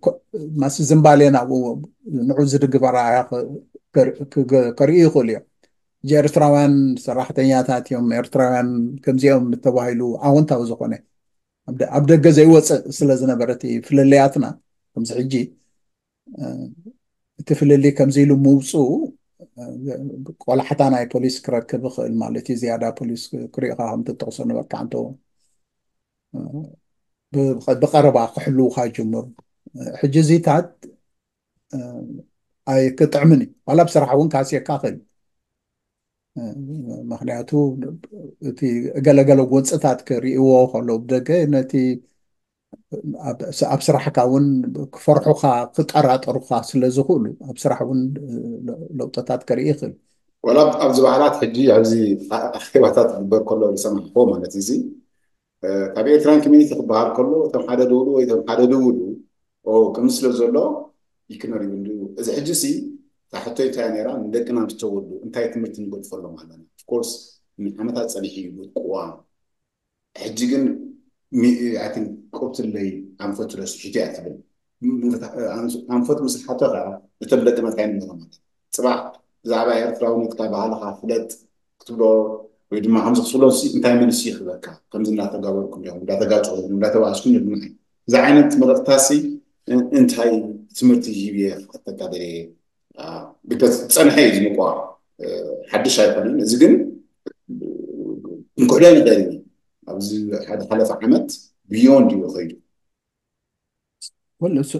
ኮ- ማስ ዝምባሌ ናብኡ ንዑ ዝድግፍ ኣረኣእያ ከ- ከር- ክገ- ከርእዩ ይኽእሉ እዮም። እዚ ኤርትራውያን ሰራሕተኛታት እዮም፣ ኤርትራውያን ከምዚኦም ተባሂሉ ኣወንታዊ ዝኾነ ኣብ ደ- ኣብ ደገ ዘይወፅእ ስለ ዝነበረ እቲ ፍልልያትና ከምዚ ሕጂ እቲ ፍልልይ ከምዚ ኢሉ ምውፅኡ ቆላሕታ ናይ ፖሊስ ክረክብ ይኽእል ማለት እዩ። ዝያዳ ፖሊስ ክሪእኻ ከም ትጠቕሶ ነበርካ እንተ ብቐረባ ክሕልውካ ይጅምሩ። ሕጂ እዚታት ኣይክጥዕምን እዩ። ዋላ ብስራሕ እውን ካስየካ ክእል ምክንያቱ እቲ ገለገለ ጎንፅታት ክርእይዎ ከለዉ ብደገ ነቲ ኣብ ስራሕካ እውን ክፈርሑካ ክጠራጠሩካ ስለ ዝኽእሉ ኣብ ስራሕ እውን ለውጥታት ከርኢ ይኽእል። ወላ ኣብዚ በዓላት ሕጂ ኣብዚ ኣኼባታት ክግበር ከሎ ዝሰማዕኮ ማለት እዚ ካብ ኤርትራን ኮሚኒቲ ክበሃል ከሎ እቶም ሓደ ደውሉ ወይ እቶም ሓደ ደውሉ ከምዚ ስለ ዘሎ ይክነር ይብሉ። እዚ ሕጂ ሲ ታሕቶይ እንታይ ነራ ንደቅና ምስ ተወልዱ እንታይ ትምህርቲ ንገድፈሎም ኣለና? ኦፍኮርስ ንዓመታት ፀኒሑ እዩ ምጥቁዋም ሕጂ ግን ቁርትለይ ኣንፈቱ ረሲሒቱ እያ ትብል። ኣንፈት ምስሓቶ ከዓ እቶም ደቂ መታይን መረመት ፅባሕ ብዛዕባ ኤርትራውነትካ ባህልካ ፍለጥ ክትብሎ ወይ ድማ ከምዚ ክትብሎ ሲ እንታይ መልሲ ይኽበካ? ከምዚ እንዳተጋበርኩም ዲኹም እንዳተጋጨኹም እንዳተባኣስኩም ይብሉና። እዚ ዓይነት መልእኽታሲ እንታይ ትምህርቲ ሂብየ ክኸተካ ደልየ? ቢካዝ ፀንሐ እዩ ዝምቋ ሓድሽ ኣይኮነን። እዚ ግን ክንክሕዶ ንኽእል ኢና። ኣብዚ ሓደ ሓለፈ ዓመት ብዮንድ እዩ ከይዱ።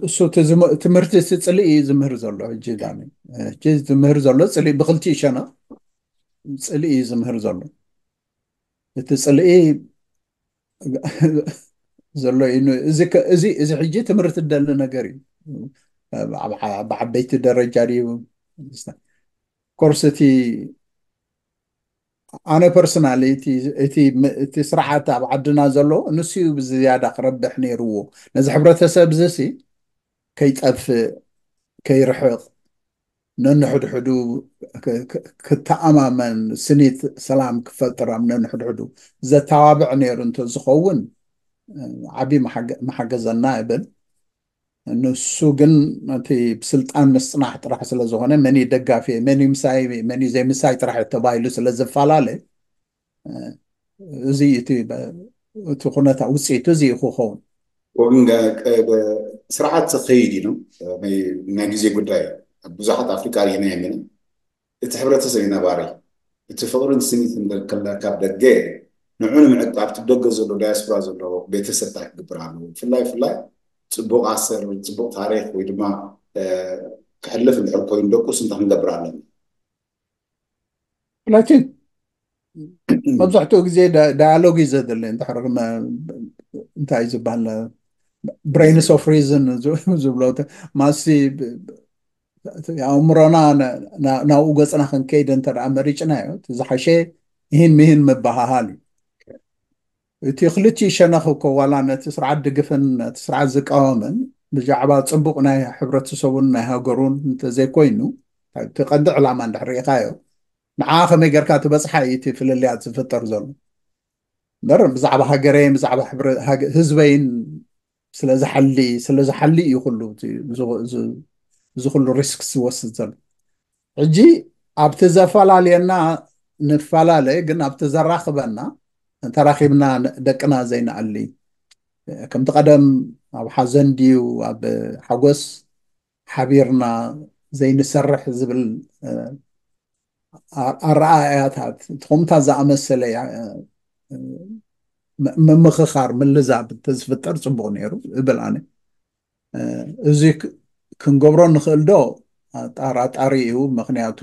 እሱ ትምህርቲ እቲ ፅልኢ እዩ ዝምህር ዘሎ። ሕጂ ዳኒ ሕጂ ዝምህር ዘሎ ፅልኢ ብክልቲኡ ሸነቕ ፅልኢ እዩ ዝምህር ዘሎ። እቲ ፅልኢ ዘሎ እዩ። እዚ እዚ ሕጂ ትምህርቲ ደሊ ነገር እዩ። ብዓበይቲ ደረጃ ድዩ ኮርስ እቲ ኣነ ፐርሰናሊ እቲ ስርዓት ኣብ ዓድና ዘሎ ንሱ እዩ ብዝያዳ ክረብሕ ነይርዎ። ነዚ ሕብረተሰብ እዚ ሲ ከይጠፍእ ከይርሕቕ ነንሕድሕዱ ክተኣማመን ስኒት ሰላም ክፈጥር ኣብ ነንሕድሕዱ ዘተባብዕ ነይሩ እንተዝኸውን ዓብዪ መሓገዘና እብል። ንሱ ግን እቲ ብስልጣን ምስፅናሕ ጥራሕ ስለ ዝኾነ መን ደጋፊ መን ምሳይ መን ዘይምሳይ ጥራሕ ተባሂሉ ስለ ዝፈላለ እዚ እቲ እቲ ኩነታ ውፅኢቱ እዚ እዩ ክኸውን። ወግን ስርዓት ዝኸይድ እዩ። ናይ ግዜ ጉዳይ ብዙሓት ኣፍሪቃ ርኢና የመና እቲ ሕብረተሰብ እዩ ነባሪ። እቲ ፍቕርን ስኒትን ካብ ደገ ንዑ ንምዕቃብ እቲ ደገ ዘሎ ዳያስፖራ ዘሎ ቤተሰብታ ክግብር ኣለዎ። ብፍላይ ብፍላይ ፅቡቕ ኣሰር ፅቡቕ ታሪክ ወይ ድማ ክሕልፍ እንድሕር ኮይኑ ደቁስ እንታይ ክንገብር ኣለና? ላኪን መብዛሕትኡ ግዜ ዳያሎግ እዩ ዘድሊ። እንድሕር እንታይ ዝበሃል ብሬንስ ኦፍ ሪዝን ዝብሎ ማሲ ኣእምሮና ናብኡ ገፅና ክንከይድ እንተ ደኣ መሪጭናዮ እቲ ዝሓሸ ይህን ምሂን ምበሃሃል እዩ። እቲ ክልቲኡ ሸነኽ እኮ ዋላ ነቲ ስርዓት ድግፍን ነቲ ስርዓት ዝቃወምን ብዛዕባ ፅቡቕ ናይ ሕብረተሰቡን ናይ ሃገሩን እንተዘይኮይኑ እቲ ቀንዲ ዕላማ እንድሕር ርኢኻዮ ንዓ ከመይ ጌርካ ትበፅሓ እዩ እቲ ፍልልያት ዝፍጠር ዘሎ እምበር ብዛዕባ ሃገረይን ብዛዕባ ህዝበይን ስለዝሓሊ ስለዝሓሊ እዩ ኩሉ እዚ ኩሉ ሪስክ ዝወስድ ዘሎ። ሕጂ ኣብቲ ዘፈላለየና ንፈላለ፣ ግን ኣብቲ ዘራኽበና ተራኺብና ደቅና ዘይንኣሊ፣ ከምቲ ቀደም ኣብ ሓዘን ድዩ ኣብ ሓጎስ ሓቢርና ዘይንሰርሕ ዝብል ኣረኣእያታት፣ ከምታ ዝኣመሰለ ምምኽኻር ምልዛብ እንተዝፍጠር ፅቡቕ ነይሩ እብል ኣነ። እዚ ክንገብሮ ንኽእል ዶ? ኣጣራጣሪ እዩ። ምኽንያቱ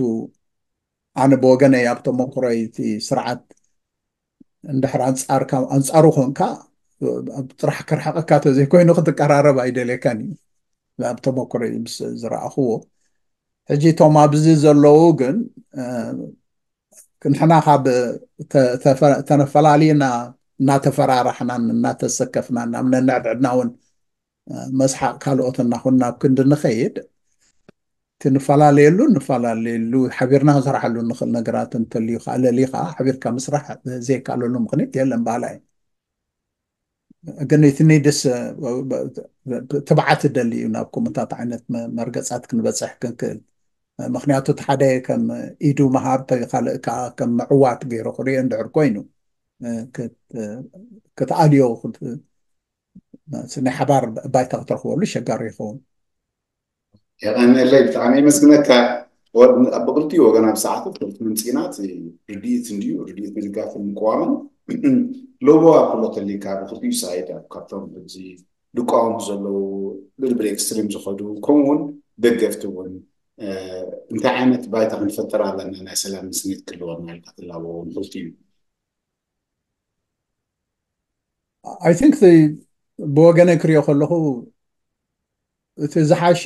ኣነ ብወገነይ ኣብ ተመክሮይ እቲ ስርዓት እንድሕር ኣንፃርካ ኣንፃሩ ኮንካ ጥራሕ ክርሕቀካ ተዘይኮይኑ ክትቀራረብ ኣይደልየካን እዩ። ኣብ ተመክሮይ ምስ ዝረኣኽዎ ሕጂ እቶም ኣብዚ ዘለዉ ግን ንሕና ካብ ተፈላሊና እናተፈራራሕናን እናተሰከፍናን ኣብ ነንሕድሕድና እውን መስሓቕ ካልኦት እናኹንና ኣብ ክንዲ ንኸይድ እቲ ንፈላለየሉ ንፈላለየሉ ሓቢርና ክንሰርሓሉ ንኽእል ነገራት እንተልዩ ከዓ ለሊኻ ሓቢርካ ምስራሕ ዘይከኣለሉ ምኽንያት የለን በሃላይ። ግን እቲ ኒድስ ትብዓት ደሊ እዩ ናብ ከምኡታት ዓይነት መርገፃት ክንበፅሕ ክንክእል። ምክንያቱ እቲ ሓደ ከም ኢዱ ምሃብ ካልእ ከዓ ከም ምዕዋት ገይሩ ክሪኦ እንድሕር ኮይኑ ክትኣልዮ ናይ ሓባር ባይታ ክትረኽበሉ ሸጋሪ ይኸውን። የቐንየለይ ብጣዕሚ የመስግነካ። ኣብ ብክልቲኡ ወገን ኣብ ሰዓቱ ክልቲ ምምፅኢና እቲ ርድኢት እንድዩ ርድኢት ምድጋፍን ምቅዋምን ሎቦ ኣብ ክሎ ተሊካ ብክልቲኡ ሳይድ ኣብ ካብቶም እዚ ድቃወሙ ዘለዉ ብልብል ኤክስትሪም ዝኸዱ ከምኡውን ደገፍቲ እውን እንታይ ዓይነት ባይታ ክንፈጥር ኣለና ናይ ሰላም ስኒት ክህልወና ኢልካ ትላበዎ ንክልቲኡ I think ብወገነይ ክሪኦ ከለኹ እቲ ዝሓሸ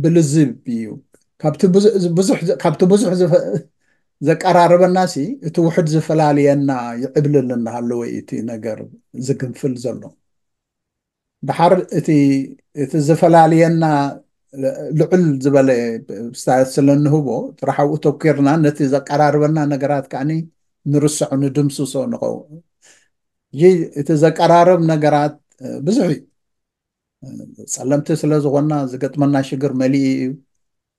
ብልዝብ እዩ። ካብቲ ብዙሕ ዘቀራርበና ሲ እቲ ውሕድ ዝፈላልየና ይዕብልል እናሃለወ እቲ ነገር ዝግንፍል ዘሎ። ድሓር እቲ እቲ ዝፈላልየና ልዑል ዝበለ ስታየት ስለ እንህቦ ጥራሕ ኣብኡ ተኪርና ነቲ ዘቀራርበና ነገራት ከዓኒ ንርስዖ ንድምስሶ ንኸውን። እዚ እቲ ዘቀራርብ ነገራት ብዙሕ እዩ። ፀለምቲ ስለ ዝኾንና ዝገጥመና ሽግር መሊኡ እዩ።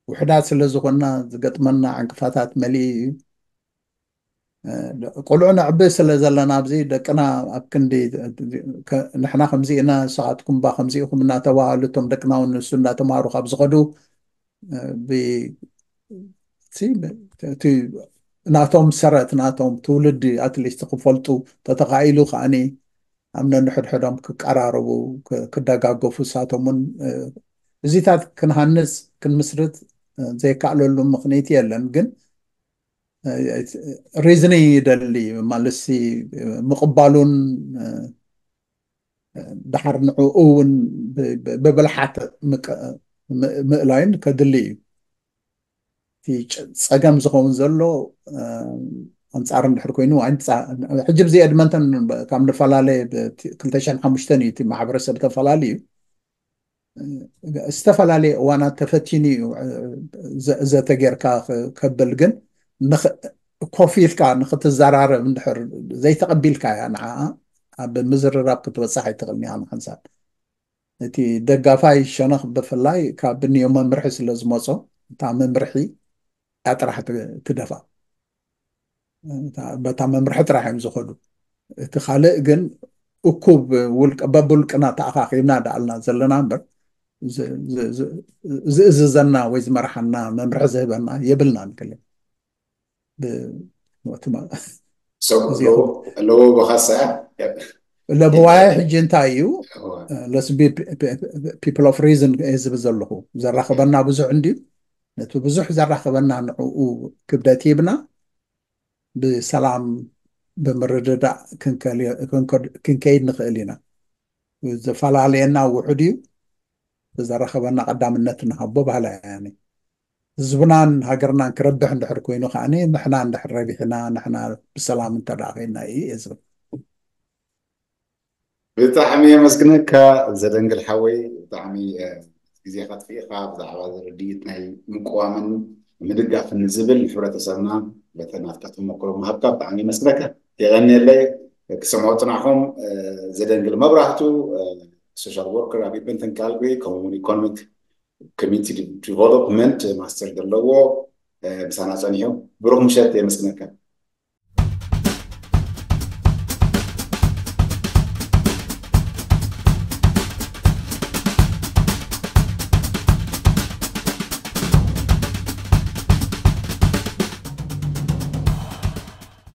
ውሕዳት ስለ ዝኾንና ዝገጥመና ዕንቅፋታት መሊኡ እዩ። ቆልዑ ነዕቢ ስለ ዘለና ኣብዚ ደቅና ኣብ ክንዲ ንሕና ከምዚ ኢና ንስኻትኩም ባ ከምዚ ኢኹም እናተባሃሉ እቶም ደቅና እውን ንሱ እናተማሃሩ ካብ ዝኸዱ እቲ ናቶም ሰረት ናቶም ትውልዲ ኣትሊስት ክፈልጡ ተተኻኢሉ ከዓኒ ኣብ ነንሕድሕዶም ክቀራረቡ ክደጋገፉ እሳቶም እውን እዚታት ክንሃንፅ ክንምስርት ዘይከኣለሉ ምኽንያት የለን። ግን ሪዝኒንግ ይደሊ ማለት ምቕባሉን ድሓር ንዕኡ እውን ብብልሓት ምእላይን ከድሊ እዩ። እቲ ፀገም ዝኸውን ዘሎ ኣንፃር እንድሕር ኮይኑ ሕጂ ብዚ ኤድመንተን ካብ ንፈላለየ ክልተ ሽሕን ሓሙሽተን እዩ እቲ ማሕበረሰብ ተፈላለዩ ዝተፈላለየ እዋናት ተፈቲኑ እዩ ዘተጌርካ ከብል ግን ኮፍ ኢልካ ንክትዘራረብ እንድሕር ዘይተቐቢልካ እያ ንዓ ኣብ ምዝርራብ ክትበፅሕ ኣይትኽእልን ኢኻ ንሓንሳብ እቲ ደጋፋይ ሸነኽ ብፍላይ ካብ ብንዮ መምርሒ ስለ ዝመፆ እታ መምርሒ እያ ጥራሕ ትደፋ በታ መምርሒ ጥራሕ እዮም ዝኸዱ እቲ ካልእ ግን እኩብ በብውልቅና ተኣኻኺብና ዳኣልና ዘለና እምበር ዝእዝዘና ወይ ዝመርሓና መምርሒ ዝህበና የብልና ንክል ኣለዎ በኻሳ ለብዋይ ሕጂ እንታይ እዩ ለስቢ people of reason ዝብል ዘለኹ ዘራኽበና ብዙሕ እንድዩ ነቲ ብዙሕ ዘራኽበና ንዕኡ ክብደት ሂብና ብሰላም ብምርድዳእ ክንከይድ ንኽእል ኢና ዘፈላለየና ውሑድ እዩ ዘራኸበና ቀዳምነት ንሃቦ ባህላ ያኒ ህዝብናን ሃገርናን ክረብሕ እንድሕር ኮይኑ ከዓኒ ንሕና እንድሕር ረቢሕና ንሕና ብሰላም እንተደኣ ኮይና እዩ እየ ዝብል ብጣዕሚ የመስግነካ ዘደንግል ሓወይ ብጣዕሚ ግዜ ከጥፊእካ ብዛዕባ ዝርድኢት ናይ ምቅዋምን ምድጋፍን ዝብል ንሕብረተሰብና በተን ኣብታ ተመክሮ ምሃብካ ብጣዕሚ የመስግነካ የቀንየለይ ክሰምዖ ጽናሕኹም። ዘደንግል መብራህቱ፣ social worker ኣብ ኢድመንተን ካልግሪ፣ ከምኡውን ኢኮኖሚክ ኮሚኒቲ ዲቨሎፕመንት ማስተር ዘለዎ፣ ምሳና ጸኒሑ። ብሩኽ ምሸት፣ የመስግነካ።